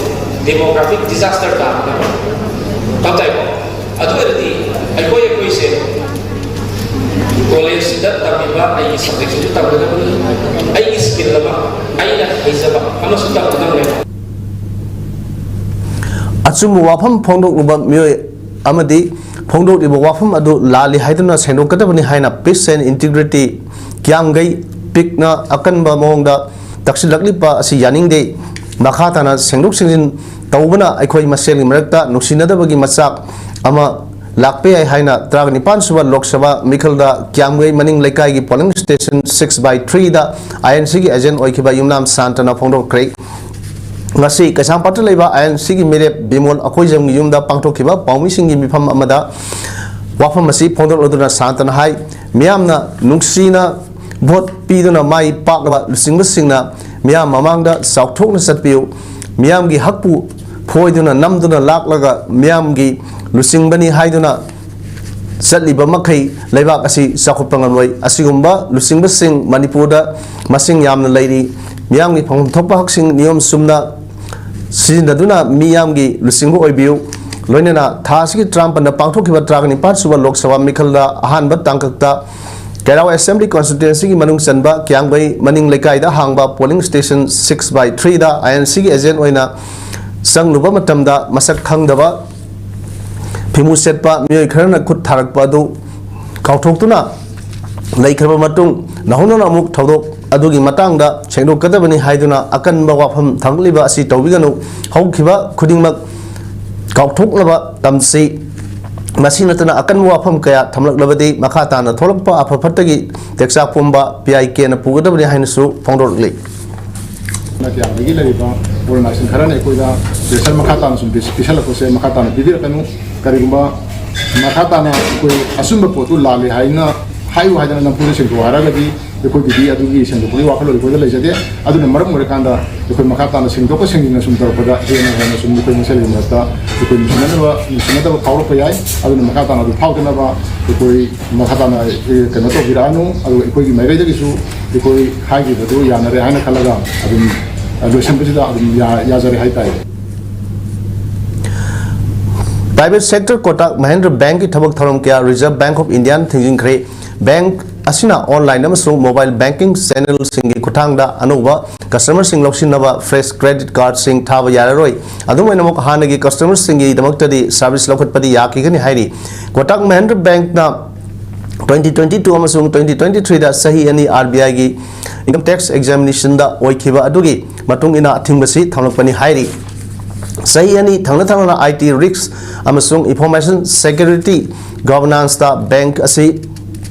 demographic disaster ꯇꯥꯗꯅꯕ꯫ ꯚꯥꯞ ꯇꯥꯏꯀꯣ? ꯑꯗꯨ ꯑꯣꯏꯔꯗꯤ ꯑꯩꯈꯣꯏ ꯑꯩꯈꯣꯏꯁꯦ collegeꯁꯤꯗ ꯇꯝꯃꯤꯕ ꯑꯩꯒꯤ subjectꯁꯤꯁꯨ ꯇꯝꯒꯗꯕꯅꯤ, ꯑꯩꯒꯤ skill ꯑꯃ, ꯑꯩꯅ ꯍꯩꯖꯕ ꯑꯃꯁꯨ ꯇꯝꯒꯗꯕꯅꯦꯕ꯫ ꯑꯆꯨꯝꯕ ꯋꯥꯐꯝ ꯐꯣꯡꯗꯣꯛꯂꯨꯕ ꯃꯤꯑꯣꯏ ꯑꯃꯗꯤ ꯐꯣꯡꯗꯣꯛꯂꯤꯕ ꯋꯥꯐꯝ ꯑꯗꯨ ꯂꯥꯜꯂꯤ ꯍꯥꯏꯗꯨꯅ ꯁꯦꯡꯗꯣꯛꯀꯗꯕꯅꯤ ꯍꯥꯏꯅ Peace and Integrity ꯀ꯭ꯌꯥꯝꯒꯩ ꯄꯤꯛꯅ ꯑꯀꯟꯕ ꯃꯑꯣꯡꯗ ꯇꯛꯁꯤꯜꯂꯛꯂꯤꯕ ꯑꯁꯤ ꯌꯥꯅꯤꯡꯗꯦ꯫ ꯃꯈꯥ ꯇꯥꯅ ꯁꯦꯡꯗꯣꯛ ꯁꯦꯡꯖꯤꯟ ꯇꯧꯕꯅ ꯑꯩꯈꯣꯏ ꯃꯁꯦꯜꯒꯤ ꯃꯔꯛꯇ ꯅꯨꯡꯁꯤꯅꯗꯕꯒꯤ ꯃꯆꯥꯛ ꯑꯃ ꯂꯥꯛꯄ ꯌꯥꯏ ꯍꯥꯏꯅ ꯇꯔꯥꯅꯤꯄꯥꯟ ꯁꯨꯕ ꯂꯣꯛ ꯁꯚꯥ ꯃꯤꯈꯜꯗ ꯀ꯭ꯌꯥꯝꯒꯩ ꯃꯅꯤꯡ ꯂꯩꯀꯥꯏꯒꯤ polling station six by threeꯗ INCꯒꯤ agent ꯑꯣꯏꯈꯤꯕ ꯌꯨꯝꯅꯥꯝ ꯁꯥꯟꯇꯅ ꯐꯣꯡꯗꯣꯛꯈ꯭ꯔꯦ꯫ ꯉꯁꯤ ꯀꯩꯁꯥꯝꯄꯥꯠꯇ ꯂꯩꯕ INCꯒꯤ ꯃꯤꯔꯦꯞ ꯕꯤꯃꯣꯜ ꯑꯩꯈꯣꯏꯖꯝꯒꯤ ꯌꯨꯝꯗ ꯄꯥꯡꯊꯣꯛꯈꯤꯕ ꯄꯥꯎꯃꯤꯁꯤꯡꯒꯤ ꯃꯤꯐꯝ ꯑꯃꯗ ꯋꯥꯐꯝ ꯑꯁꯤ ꯐꯣꯡꯗꯣꯛꯂꯗꯨꯅ ꯁꯥꯟꯇꯅ ꯍꯥꯏ, ꯃꯤꯌꯥꯝꯅ ꯅꯨꯡꯁꯤꯅ vote ꯄꯤꯗꯨꯅ ꯃꯥꯏ ꯄꯥꯛꯂꯕ ꯂꯨꯆꯤꯡꯕꯁꯤꯡꯅ ꯃꯤꯌꯥꯝ ꯃꯃꯥꯡꯗ ꯆꯥꯎꯊꯣꯛꯅ ꯆꯠꯄꯤꯌꯨ꯫ ꯃꯤꯌꯥꯝꯒꯤ ꯍꯛꯄꯨ ꯐꯣꯏꯗꯨꯅ ꯅꯝꯗꯨꯅ ꯂꯥꯛꯂꯒ ꯃꯤꯌꯥꯝꯒꯤ ꯂꯨꯆꯤꯡꯕꯅꯤ ꯍꯥꯏꯗꯨꯅ ꯆꯠꯂꯤꯕ ꯃꯈꯩ ꯂꯩꯕꯥꯛ ꯑꯁꯤ ꯆꯥꯎꯈꯠꯄ ꯉꯝꯂꯣꯏ꯫ ꯑꯁꯤꯒꯨꯝꯕ ꯂꯨꯆꯤꯡꯕꯁꯤꯡ ꯃꯅꯤꯄꯨꯔꯗ ꯃꯁꯤꯡ ꯌꯥꯝꯅ ꯂꯩꯔꯤ꯫ ꯃꯤꯌꯥꯝꯒꯤ ꯐꯪꯐꯝ ꯊꯣꯛꯄ ꯍꯛꯁꯤꯡ ꯅꯤꯌꯣꯝ ꯆꯨꯝꯅ ꯁꯤꯖꯤꯟꯅꯗꯨꯅ ꯃꯤꯌꯥꯝꯒꯤ ꯂꯨꯆꯤꯡꯕ ꯑꯣꯏꯕꯤꯌꯨ꯫ ꯂꯣꯏꯅꯅ ꯊꯥ ꯑꯁꯤꯒꯤ ꯇꯔꯥꯃꯥꯄꯟꯗ ꯄꯥꯡꯊꯣꯛꯈꯤꯕ ꯇꯔꯥꯒ ꯅꯤꯄꯥꯟ ꯁꯨꯕ ꯂꯣꯛ ꯁꯚꯥ ꯃꯤꯈꯜꯗ ꯑꯍꯥꯟꯕ ꯇꯥꯡꯀꯛꯇ ꯀꯦꯔꯥꯎ ꯑꯦꯁꯦꯝꯕ꯭ꯂꯤ ꯀꯣꯟꯁꯇꯤꯇ꯭ꯋꯦꯟꯁꯤꯒꯤ ꯃꯅꯨꯡ ꯆꯟꯕ ꯀꯤꯌꯥꯝꯒꯩ ꯃꯅꯤꯡ ꯂꯩꯀꯥꯏꯗ ꯍꯥꯡꯕ polling station six by three the INC ꯒꯤ ꯑꯦꯖꯦꯟꯠ ꯑꯣꯏꯅ ꯆꯪꯂꯨꯕ ꯃꯇꯝꯗ ꯃꯁꯛ ꯈꯪꯗꯕ ꯐꯤꯃꯨ ꯁꯦꯠꯄ ꯃꯤꯑꯣꯏ ꯈꯔꯅ ꯈꯨꯠ ꯊꯥꯔꯛꯄ ꯑꯗꯨ ꯀꯥꯎꯊꯣꯛꯇꯨꯅ ꯂꯩꯈ꯭ꯔꯕ ꯃꯇꯨꯡ ꯅꯧꯍꯧꯅꯅ ꯑꯃꯨꯛ ꯊꯧꯗꯣꯛ ꯑꯗꯨꯒꯤ ꯃꯇꯥꯡꯗ ꯁꯦꯡꯗꯣꯛꯀꯗꯕꯅꯤ ꯍꯥꯏꯗꯨꯅ ꯑꯀꯟꯕ ꯋꯥꯐꯝ ꯊꯝꯂꯤꯕ ꯑꯁꯤ ꯇꯧꯕꯤꯒꯅꯨ꯫ ꯍꯧꯈꯤꯕ ꯈꯨꯗꯤꯡꯃꯛ ꯀꯥꯎꯊꯣꯛꯅꯕ ꯇꯝꯁꯤ꯫ ꯃꯁꯤ ꯅꯠꯇꯅ ꯑꯀꯟꯕ ꯋꯥꯐꯝ ꯀꯌꯥ ꯊꯝꯂꯛꯂꯕꯗꯤ ꯃꯈꯥ ꯇꯥꯅ ꯊꯣꯛꯂꯛꯄ ꯑꯐ ꯐꯠꯇꯒꯤ ꯇꯦꯛꯆꯥꯛ ꯄꯨꯝꯕ PIK ꯅ ꯄꯨꯒꯗꯕꯅꯤ ꯍꯥꯏꯅꯁꯨ ꯐꯣꯡꯗꯣꯔꯛꯂꯤ꯫ ꯅꯥꯇꯤꯌꯥꯗꯒꯤ ꯂꯩꯔꯤꯕ ꯑꯣꯔꯒꯅꯥꯏꯖꯦꯁꯟ ꯈꯔꯅ ꯑꯩꯈꯣꯏꯗ ꯄ꯭ꯔꯦꯁꯔ ꯃꯈꯥ ꯇꯥꯅ ꯁꯨꯝ ꯄꯤꯁꯜꯂꯛꯄꯁꯦ ꯃꯈꯥ ꯇꯥꯅ ꯄꯤꯕꯤꯔꯛꯀꯅꯨ꯫ ꯀꯔꯤꯒꯨꯝꯕ ꯃꯈꯥ ꯇꯥꯅ ꯑꯩꯈꯣꯏ ꯑꯆꯨꯝꯕ ꯄꯣꯠꯇꯨ ꯂꯥꯜꯂꯦ ꯍꯥꯏꯅ ꯍꯥꯏꯌꯨ ꯍꯥꯏꯗꯅ ꯅꯝꯐꯨꯗ ꯁꯦꯡꯗꯣꯛ ꯍꯥꯏꯔꯒꯗꯤ ꯑꯩꯈꯣꯏꯒꯤꯗꯤ ꯑꯗꯨꯒꯤ ꯁꯦꯡꯗꯣꯛꯄꯒꯤ ꯋꯥꯈꯜꯂꯣꯟ ꯑꯩꯈꯣꯏꯗ ꯂꯩꯖꯗꯦ꯫ ꯑꯗꯨꯅ ꯃꯔꯝ ꯑꯣꯏꯔꯀꯥꯟꯗ ꯑꯩꯈꯣꯏ ꯃꯈꯥ ꯇꯥꯅ ꯁꯦꯡꯗꯣꯛꯄ ꯁꯦꯡꯖꯤꯟꯅ ꯁꯨꯝ ꯇꯧꯔꯛꯄꯗ ꯍꯦꯟꯅ ꯍꯦꯟꯅ ꯁꯨꯝ ꯑꯩꯈꯣꯏ ꯃꯁꯦꯜꯒꯤ ꯃꯔꯛꯇ ꯑꯩꯈꯣꯏ ꯅꯨꯡꯁꯤꯅꯗꯕ ꯅꯨꯡꯁꯤꯅꯗꯕ ꯐꯥꯎꯔꯛꯄ ꯌꯥꯏ꯫ ꯑꯗꯨꯅ ꯃꯈꯥ ꯇꯥꯅ ꯑꯗꯨ ꯐꯥꯎꯗꯅꯕ ꯑꯩꯈꯣꯏ ꯃꯈꯥ ꯇꯥꯅ ꯀꯩꯅꯣ ꯇꯧꯕꯤꯔꯛꯑꯅꯨ꯫ ꯑꯗꯨꯒ ꯑꯩꯈꯣꯏꯒꯤ ꯃꯥꯏꯀꯩꯗꯒꯤꯁꯨ ꯑꯩꯈꯣꯏ ꯍꯥꯏꯈꯤꯕꯗꯨ ꯌꯥꯅꯔꯦ ꯍꯥꯏꯅ ꯈꯜꯂꯒ ꯑꯗꯨꯝ ꯂꯣꯏꯁꯤꯟꯕꯁꯤꯗ ꯑꯗꯨꯝ ꯌꯥ- ꯌꯥꯖꯔꯦ ꯍꯥꯏꯇꯥꯔꯦ꯫ Private sector Kotak Mahindra Bank ꯀꯤ ꯊꯕꯛ ꯊꯧꯔꯝ ꯀꯌꯥ Reserve Bank of India ꯅ ꯊꯤꯡꯖꯤꯟꯈ꯭ꯔꯦ꯫ Bank ꯑꯁꯤꯅ online ꯑꯃꯁꯨꯡ mobile banking channel ꯁꯤꯡꯒꯤ ꯈꯨꯠꯊꯥꯡꯗ ꯑꯅꯧꯕ customer ꯁꯤꯡ ꯂꯧꯁꯤꯟꯅꯕ fresh credit card ꯁꯤꯡ ꯊꯥꯕ ꯌꯥꯔꯔꯣꯏ꯫ ꯑꯗꯨꯝ ꯑꯣꯏꯅꯃꯛ, ꯍꯥꯟꯅꯒꯤ customer ꯁꯤꯡꯒꯤꯗꯃꯛꯇꯗꯤ service ꯂꯧꯈꯠꯄꯗꯤ ꯌꯥꯈꯤꯒꯅꯤ ꯍꯥꯏꯔꯤ꯫ Kotak Mahindra Bank ꯅ twenty twenty two ꯑꯃꯁꯨꯡ twenty twenty three ꯗ ꯆꯍꯤ ꯑꯅꯤ RBI ꯒꯤ income tax examination ꯗ ꯑꯣꯏꯈꯤꯕ ꯑꯗꯨꯒꯤ ꯃꯇꯨꯡ ꯏꯟꯅ ꯑꯊꯤꯡꯕꯁꯤ ꯊꯝꯂꯛꯄꯅꯤ ꯍꯥꯏꯔꯤ꯫ ꯆꯍꯤ ꯑꯅꯤ ꯊꯪꯅ ꯊꯪꯅꯅ IT risk ꯑꯃꯁꯨꯡ information security governance ꯇ bank ꯑꯁꯤ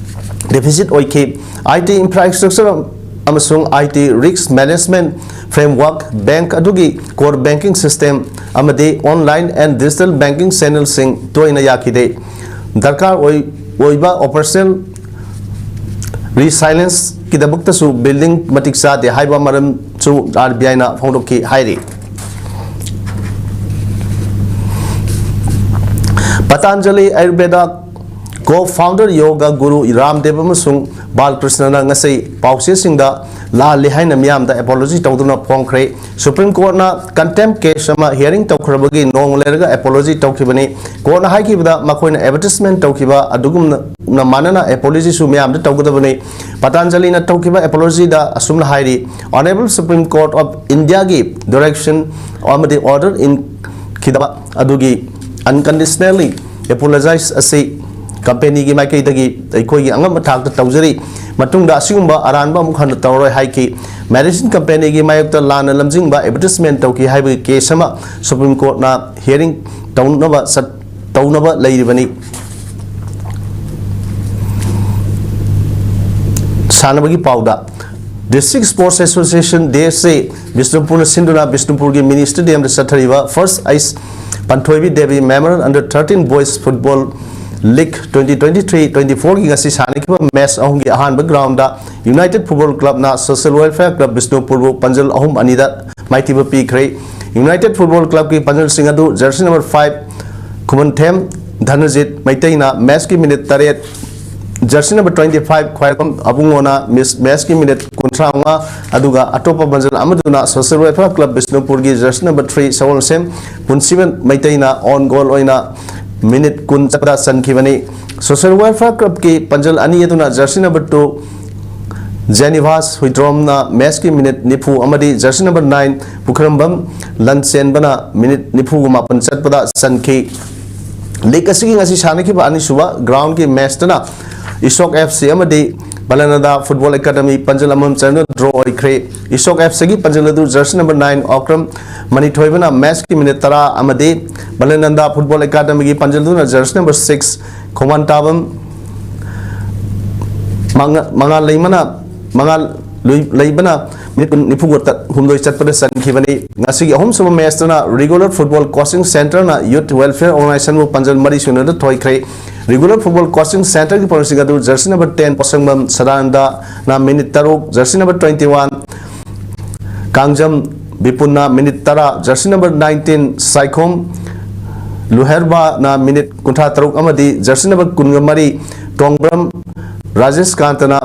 deficit ꯑꯣꯏꯈꯤ꯫ IT infrastructure ꯑꯃꯁꯨꯡ IT risk management framework, bank ꯑꯗꯨꯒꯤ core banking system ꯑꯃꯗꯤ online and digital banking channel ꯁꯤꯡ ꯇꯣꯏꯅ ꯌꯥꯈꯤꯗꯦ꯫ ꯗꯔꯀꯥꯔ ꯑꯣꯏ ꯑꯣꯏꯕ operational resilience ꯀꯤꯗꯃꯛꯇꯁꯨ building ꯃꯇꯤꯛ ꯆꯥꯗꯦ ꯍꯥꯏꯕ ꯃꯔꯝꯁꯨ RBI ꯅ ꯐꯣꯡꯗꯣꯛꯈꯤ ꯍꯥꯏꯔꯤ꯫ Patanjali Ayurveda co-founder yoga guru Ramdev ꯑꯃꯁꯨꯡ ꯕꯥꯜꯀ꯭ꯔꯤꯁꯅꯅ ꯉꯁꯤ ꯄꯥꯎꯆꯦꯁꯤꯡꯗ ꯂꯥꯜꯂꯤ ꯍꯥꯏꯅ ꯃꯤꯌꯥꯝꯗ ꯑꯦꯄꯣꯂꯣꯖꯤ ꯇꯧꯗꯨꯅ ꯐꯣꯡꯈ꯭ꯔꯦ꯫ ꯁꯨꯄ꯭ꯔꯤꯝ ꯀꯣꯔꯠꯅ ꯀꯟꯇꯦꯝ ꯀꯦꯁ ꯑꯃ ꯍꯤꯌꯥꯔꯤꯡ ꯇꯧꯈ꯭ꯔꯕꯒꯤ ꯅꯣꯡ ꯂꯩꯔꯒ ꯑꯦꯄꯣꯂꯣꯖꯤ ꯇꯧꯈꯤꯕꯅꯤ꯫ ꯀꯣꯔꯠꯅ ꯍꯥꯏꯈꯤꯕꯗ ꯃꯈꯣꯏꯅ ꯑꯦꯗꯚꯔꯇꯤꯁꯃꯦꯟ ꯇꯧꯈꯤꯕ ꯑꯗꯨꯒꯨꯝꯅ ꯃꯥꯟꯅꯅ ꯑꯦꯄꯣꯂꯣꯖꯤꯁꯨ ꯃꯤꯌꯥꯝꯗ ꯇꯧꯒꯗꯕꯅꯤ꯫ ꯄꯇꯥꯟꯖꯂꯤꯅ ꯇꯧꯈꯤꯕ ꯑꯦꯄꯣꯂꯣꯖꯤꯗ ꯑꯁꯨꯝꯅ ꯍꯥꯏꯔꯤ, Honourable Supreme Court of Indiaꯒꯤ ꯗꯥꯏꯔꯦꯛꯁꯟ ꯑꯃꯗꯤ ꯑꯣꯔꯗꯔ ꯏꯟꯈꯤꯗꯕ ꯑꯗꯨꯒꯤ unconditionally apologize ꯑꯁꯤ ꯀꯝꯄꯦꯅꯤꯒꯤ ꯃꯥꯏꯀꯩꯗꯒꯤ ꯑꯩꯈꯣꯏꯒꯤ ꯑꯉꯝꯕ ꯊꯥꯛꯇ ꯇꯧꯖꯔꯤ꯫ ꯃꯇꯨꯡꯗ ꯑꯁꯤꯒꯨꯝꯕ ꯑꯔꯥꯟꯕ ꯑꯃꯨꯛ ꯍꯟꯅ ꯇꯧꯔꯣꯏ ꯍꯥꯏꯈꯤ꯫ ꯃꯦꯗꯤꯁꯤꯟ ꯀꯝꯄꯦꯅꯤꯒꯤ ꯃꯥꯌꯣꯛꯇ ꯂꯥꯟꯅ ꯂꯝꯖꯤꯡꯕ ꯑꯦꯗꯚꯔꯇꯤꯁꯃꯦꯟ ꯇꯧꯈꯤ ꯍꯥꯏꯕꯒꯤ ꯀꯦꯁ ꯑꯃ ꯁꯨꯄ꯭ꯔꯤꯝ ꯀꯣꯔꯠꯅ ꯍꯤꯌꯥꯔꯤꯡ ꯇꯧꯅꯕ ꯆꯠ-, ꯇꯧꯅꯕ ꯂꯩꯔꯤꯕꯅꯤ꯫ ꯁꯥꯟꯅꯕꯒꯤ ꯄꯥꯎꯗ, District Sports Association, DSA, ꯕꯤꯁꯅꯨꯄꯨꯔꯅ ꯁꯤꯟꯗꯨꯅ ꯕꯤꯁꯅꯨꯄꯨꯔꯒꯤ ꯃꯤꯅꯤ ꯁ꯭ꯇꯦꯗꯤꯌꯝꯗ ꯆꯠꯊꯔꯤꯕ First ꯑꯩꯁ ꯄꯟꯊꯣꯏꯕꯤ Devi Memorial Under thirteen Boys Football League twenty twenty-three twenty-fourꯒꯤ ꯉꯁꯤ ꯁꯥꯟꯅꯈꯤꯕ ꯃꯦꯆ ꯑꯍꯨꯝꯒꯤ ꯑꯍꯥꯟꯕ ground United Football Clubꯅ Social Welfare Club ꯕꯤꯁꯅꯨꯄꯨꯔꯕꯨ ꯄꯟꯖꯜ ꯑꯍꯨꯝ ꯑꯅꯤꯗ ꯃꯥꯏꯊꯤꯕ ꯄꯤꯈ꯭ꯔꯦ꯫ United Football Clubꯀꯤ ꯄꯥꯡꯒꯜꯁꯤꯡ ꯑꯗꯨ ꯖꯔꯁꯤ ꯅꯝꯕꯔ five ꯈꯨꯃꯟꯊꯦꯝ ꯙꯅꯖꯤꯠ ꯃꯩꯇꯩꯅ ꯃꯦꯆꯀꯤ ꯃꯤꯅꯤꯠ ꯇꯔꯦꯠ, ꯖꯔꯁꯤ ꯅꯝꯕꯔ twenty five ꯈ꯭ꯋꯥꯏꯔꯥꯛꯄꯝ ꯑꯕꯨꯡꯉꯣꯅ ꯃꯤꯁ-, ꯃꯦꯆꯀꯤ ꯃꯤꯅꯤꯠ ꯀꯨꯟꯊ꯭ꯔꯥ ꯃꯉꯥ, ꯑꯗꯨꯒ ꯑꯇꯣꯞꯄ ꯄꯥꯡꯒꯜ ꯑꯃꯗꯨꯅ Social Welfare Club ꯕꯤꯁꯅꯨꯄꯨꯔꯒꯤ jersey number three Sagolsem Punshiba ꯃꯩꯇꯩꯅ ꯑꯣꯟ ꯒꯣꯜ ꯑꯣꯏꯅ ꯃꯤꯅꯤꯠ ꯀꯨꯟ ꯆꯠꯄꯗ ꯆꯟꯈꯤꯕꯅꯤ꯫ Social Welfare Clubꯀꯤ ꯄꯥꯡꯒꯜ ꯑꯅꯤ ꯑꯗꯨꯅ ꯖꯔꯁꯤ ꯅꯝꯕꯔ two ꯖꯦꯅꯤꯚꯥꯁ ꯍꯨꯏꯗ꯭ꯔꯣꯝꯅ ꯃꯦꯆꯀꯤ ꯃꯤꯅꯤꯠ ꯅꯤꯐꯨ ꯑꯃꯗꯤ ꯖꯔꯁꯤ ꯅꯝꯕꯔ nine ꯄꯨꯈ꯭ꯔꯝꯕꯝ ꯂꯟꯆꯦꯟꯕꯅ ꯃꯤꯅꯤꯠ ꯅꯤꯐꯨꯒ ꯃꯥꯄꯟ ꯆꯠꯄꯗ ꯆꯟꯈꯤ꯫ ꯂꯤꯒ ꯑꯁꯤꯒꯤ ꯉꯁꯤ ꯁꯥꯟꯅꯈꯤꯕ ꯑꯅꯤꯁꯨꯕ ꯒ꯭ꯔꯥꯎꯟꯒꯤ ꯃꯦꯆꯇꯅ ꯏꯁꯣꯛ FC ꯑꯃꯗꯤ ꯕꯂꯅꯟꯗ Football Academy ꯄꯥꯡꯒꯜ ꯑꯃꯃꯝ ꯆꯟꯗꯨꯅ ꯗ꯭ꯔꯣ ꯑꯣꯏꯈ꯭ꯔꯦ꯫ ꯏꯁꯣꯛ FCꯒꯤ ꯄꯥꯡꯒꯜ ꯑꯗꯨ ꯖꯔꯁꯤ ꯅꯝꯕꯔ nine ꯑꯣꯀ꯭ꯔꯝ ꯃꯅꯤꯊꯣꯏꯕꯅ ꯃꯦꯆꯀꯤ ꯃꯤꯅꯤꯠ ꯇꯔꯥ ꯑꯃꯗꯤ ꯕꯂꯅꯟꯗ Football Academyꯒꯤ ꯄꯥꯡꯒꯜ ꯑꯗꯨꯅ ꯖꯔꯁꯤ ꯅꯝꯕꯔ six ꯈꯣꯡꯕꯥꯟ ꯇꯥꯕꯝ ꯃꯉꯥ-, ꯃꯉꯥꯜ ꯂꯩꯃꯅ, ꯃꯉꯥꯜ ꯂꯨꯏ-, ꯂꯩꯕꯅ ꯃꯤꯅꯤꯠ ꯀꯨꯟ, ꯅꯤꯐꯨꯒ ꯍꯨꯝꯗꯣꯏ ꯆꯠꯄꯗ ꯆꯟꯈꯤꯕꯅꯤ꯫ ꯉꯁꯤꯒꯤ ꯑꯍꯨꯝꯁꯨꯕ ꯃꯦꯆꯇꯅ Regular Football Coaching Centreꯅ Youth Welfare Organisationꯕꯨ ꯄꯥꯡꯒꯜ ꯃꯔꯤ ꯁꯨꯅꯗ ꯊꯣꯏꯈ꯭ꯔꯦ꯫ Regular Football Coaching Centreꯒꯤ ꯄꯥꯡꯒꯜꯁꯤꯡ ꯑꯗꯨ ꯖꯔꯁꯤ ꯅꯝꯕꯔ ten ꯄꯣꯠꯁꯪꯕꯝ ꯁꯗꯥꯅꯟꯗꯅ ꯃꯤꯅꯤꯠ ꯇꯔꯨꯛ, jersey number twenty one Kangjam ꯕꯤꯄꯨꯟꯅ ꯃꯤꯅꯤꯠ ꯇꯔꯥ, ꯖꯔꯁꯤ ꯅꯝꯕꯔ nineteen ꯁꯥꯏꯈꯣꯝ ꯂꯨꯍꯦꯔꯕꯥꯅ ꯃꯤꯅꯤꯠ ꯀꯨꯟꯊ꯭ꯔꯥ ꯇꯔꯨꯛ ꯑꯃꯗꯤ ꯖꯔꯁꯤ ꯅꯝꯕꯔ ꯀꯨꯟꯒ ꯃꯔꯤ ꯇꯣꯡꯕ꯭ꯔꯝ ꯔꯥꯖꯦꯁꯀꯥꯟꯇꯅ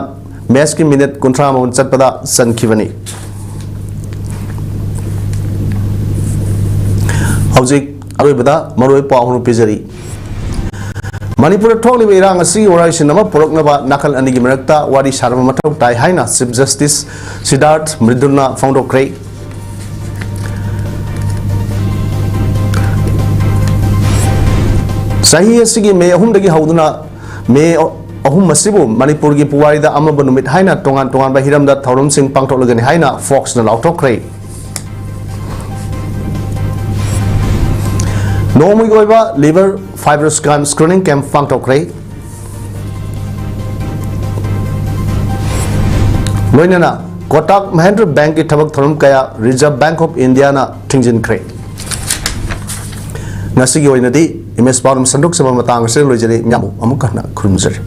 ꯃꯦꯆꯀꯤ ꯃꯤꯅꯤꯠ ꯀꯨꯟꯊ꯭ꯔꯥ ꯃꯥꯄꯟ ꯆꯠꯄꯗ ꯆꯟꯈꯤꯕꯅꯤ꯫ ꯍꯧꯖꯤꯛ ꯑꯔꯣꯏꯕꯗ ꯃꯔꯨꯑꯣꯏꯕ ꯄꯥꯎ ꯑꯃ ꯄꯤꯖꯔꯤ꯫ ꯃꯅꯤꯄꯨꯔꯗ ꯊꯣꯛꯂꯤꯕ ꯏꯔꯥꯡ ꯑꯁꯤꯒꯤ ꯋꯥꯔꯣꯏꯁꯤꯟ ꯑꯃ ꯄꯨꯔꯛꯅꯕ ꯅꯥꯀꯜ ꯑꯅꯤꯒꯤ ꯃꯔꯛꯇ ꯋꯥꯔꯤ ꯁꯥꯅꯕ ꯃꯊꯧ ꯇꯥꯏ ꯍꯥꯏꯅ ꯆꯤꯐ ꯖꯁꯇꯤꯁ ꯁꯤꯗꯥꯔꯊ ꯃ꯭ꯔꯤꯗꯨꯜꯅ ꯐꯣꯡꯗꯣꯛꯈ꯭ꯔꯦ꯫ ꯆꯍꯤ ꯑꯁꯤꯒꯤ ꯃꯦ ꯑꯍꯨꯝꯗꯒꯤ ꯍꯧꯗꯨꯅ ꯃꯦ ꯑꯍꯨꯝ ꯑꯁꯤꯕꯨ ꯃꯅꯤꯄꯨꯔꯒꯤ ꯄꯨꯋꯥꯔꯤꯗ ꯑꯃꯝꯕ ꯅꯨꯃꯤꯠ ꯍꯥꯏꯅ ꯇꯣꯉꯥꯟ ꯇꯣꯉꯥꯟꯕ ꯍꯤꯔꯝꯗ ꯊꯧꯔꯝꯁꯤꯡ ꯄꯥꯡꯊꯣꯛꯂꯒꯅꯤ ꯍꯥꯏꯅ ꯐꯣꯛꯁꯅ ꯂꯥꯎꯊꯣꯛꯈ꯭ꯔꯦ꯫ ꯅꯣꯡꯃꯒꯤ ꯑꯣꯏꯕ liver fibro scan screening camp ꯄꯥꯡꯊꯣꯛꯈ꯭ꯔꯦ꯫ ꯂꯣꯏꯅꯅ ꯀꯣꯇꯥꯛ ꯃꯍꯦꯟꯗ꯭ꯔ ꯕꯦꯡꯛꯀꯤ ꯊꯕꯛ ꯊꯧꯔꯝ ꯀꯌꯥ ꯔꯤꯖꯔꯚ ꯕꯦꯡꯛ ꯑꯣꯐ ꯏꯟꯗꯤꯌꯥꯅ ꯊꯤꯡꯖꯤꯟꯈ꯭ꯔꯦ꯫ ꯉꯁꯤꯒꯤ ꯑꯣꯏꯅꯗꯤ ꯏꯃꯦꯖ ꯄꯥꯎꯗꯝ ꯁꯟꯗꯣꯛꯆꯕ ꯃꯇꯥꯡ ꯑꯁꯤꯗ ꯂꯣꯏꯖꯔꯦ꯫ ꯃꯌꯥꯝꯕꯨ ꯑꯃꯨꯛ ꯍꯟꯅ ꯈꯨꯔꯨꯝꯖꯔꯤ꯫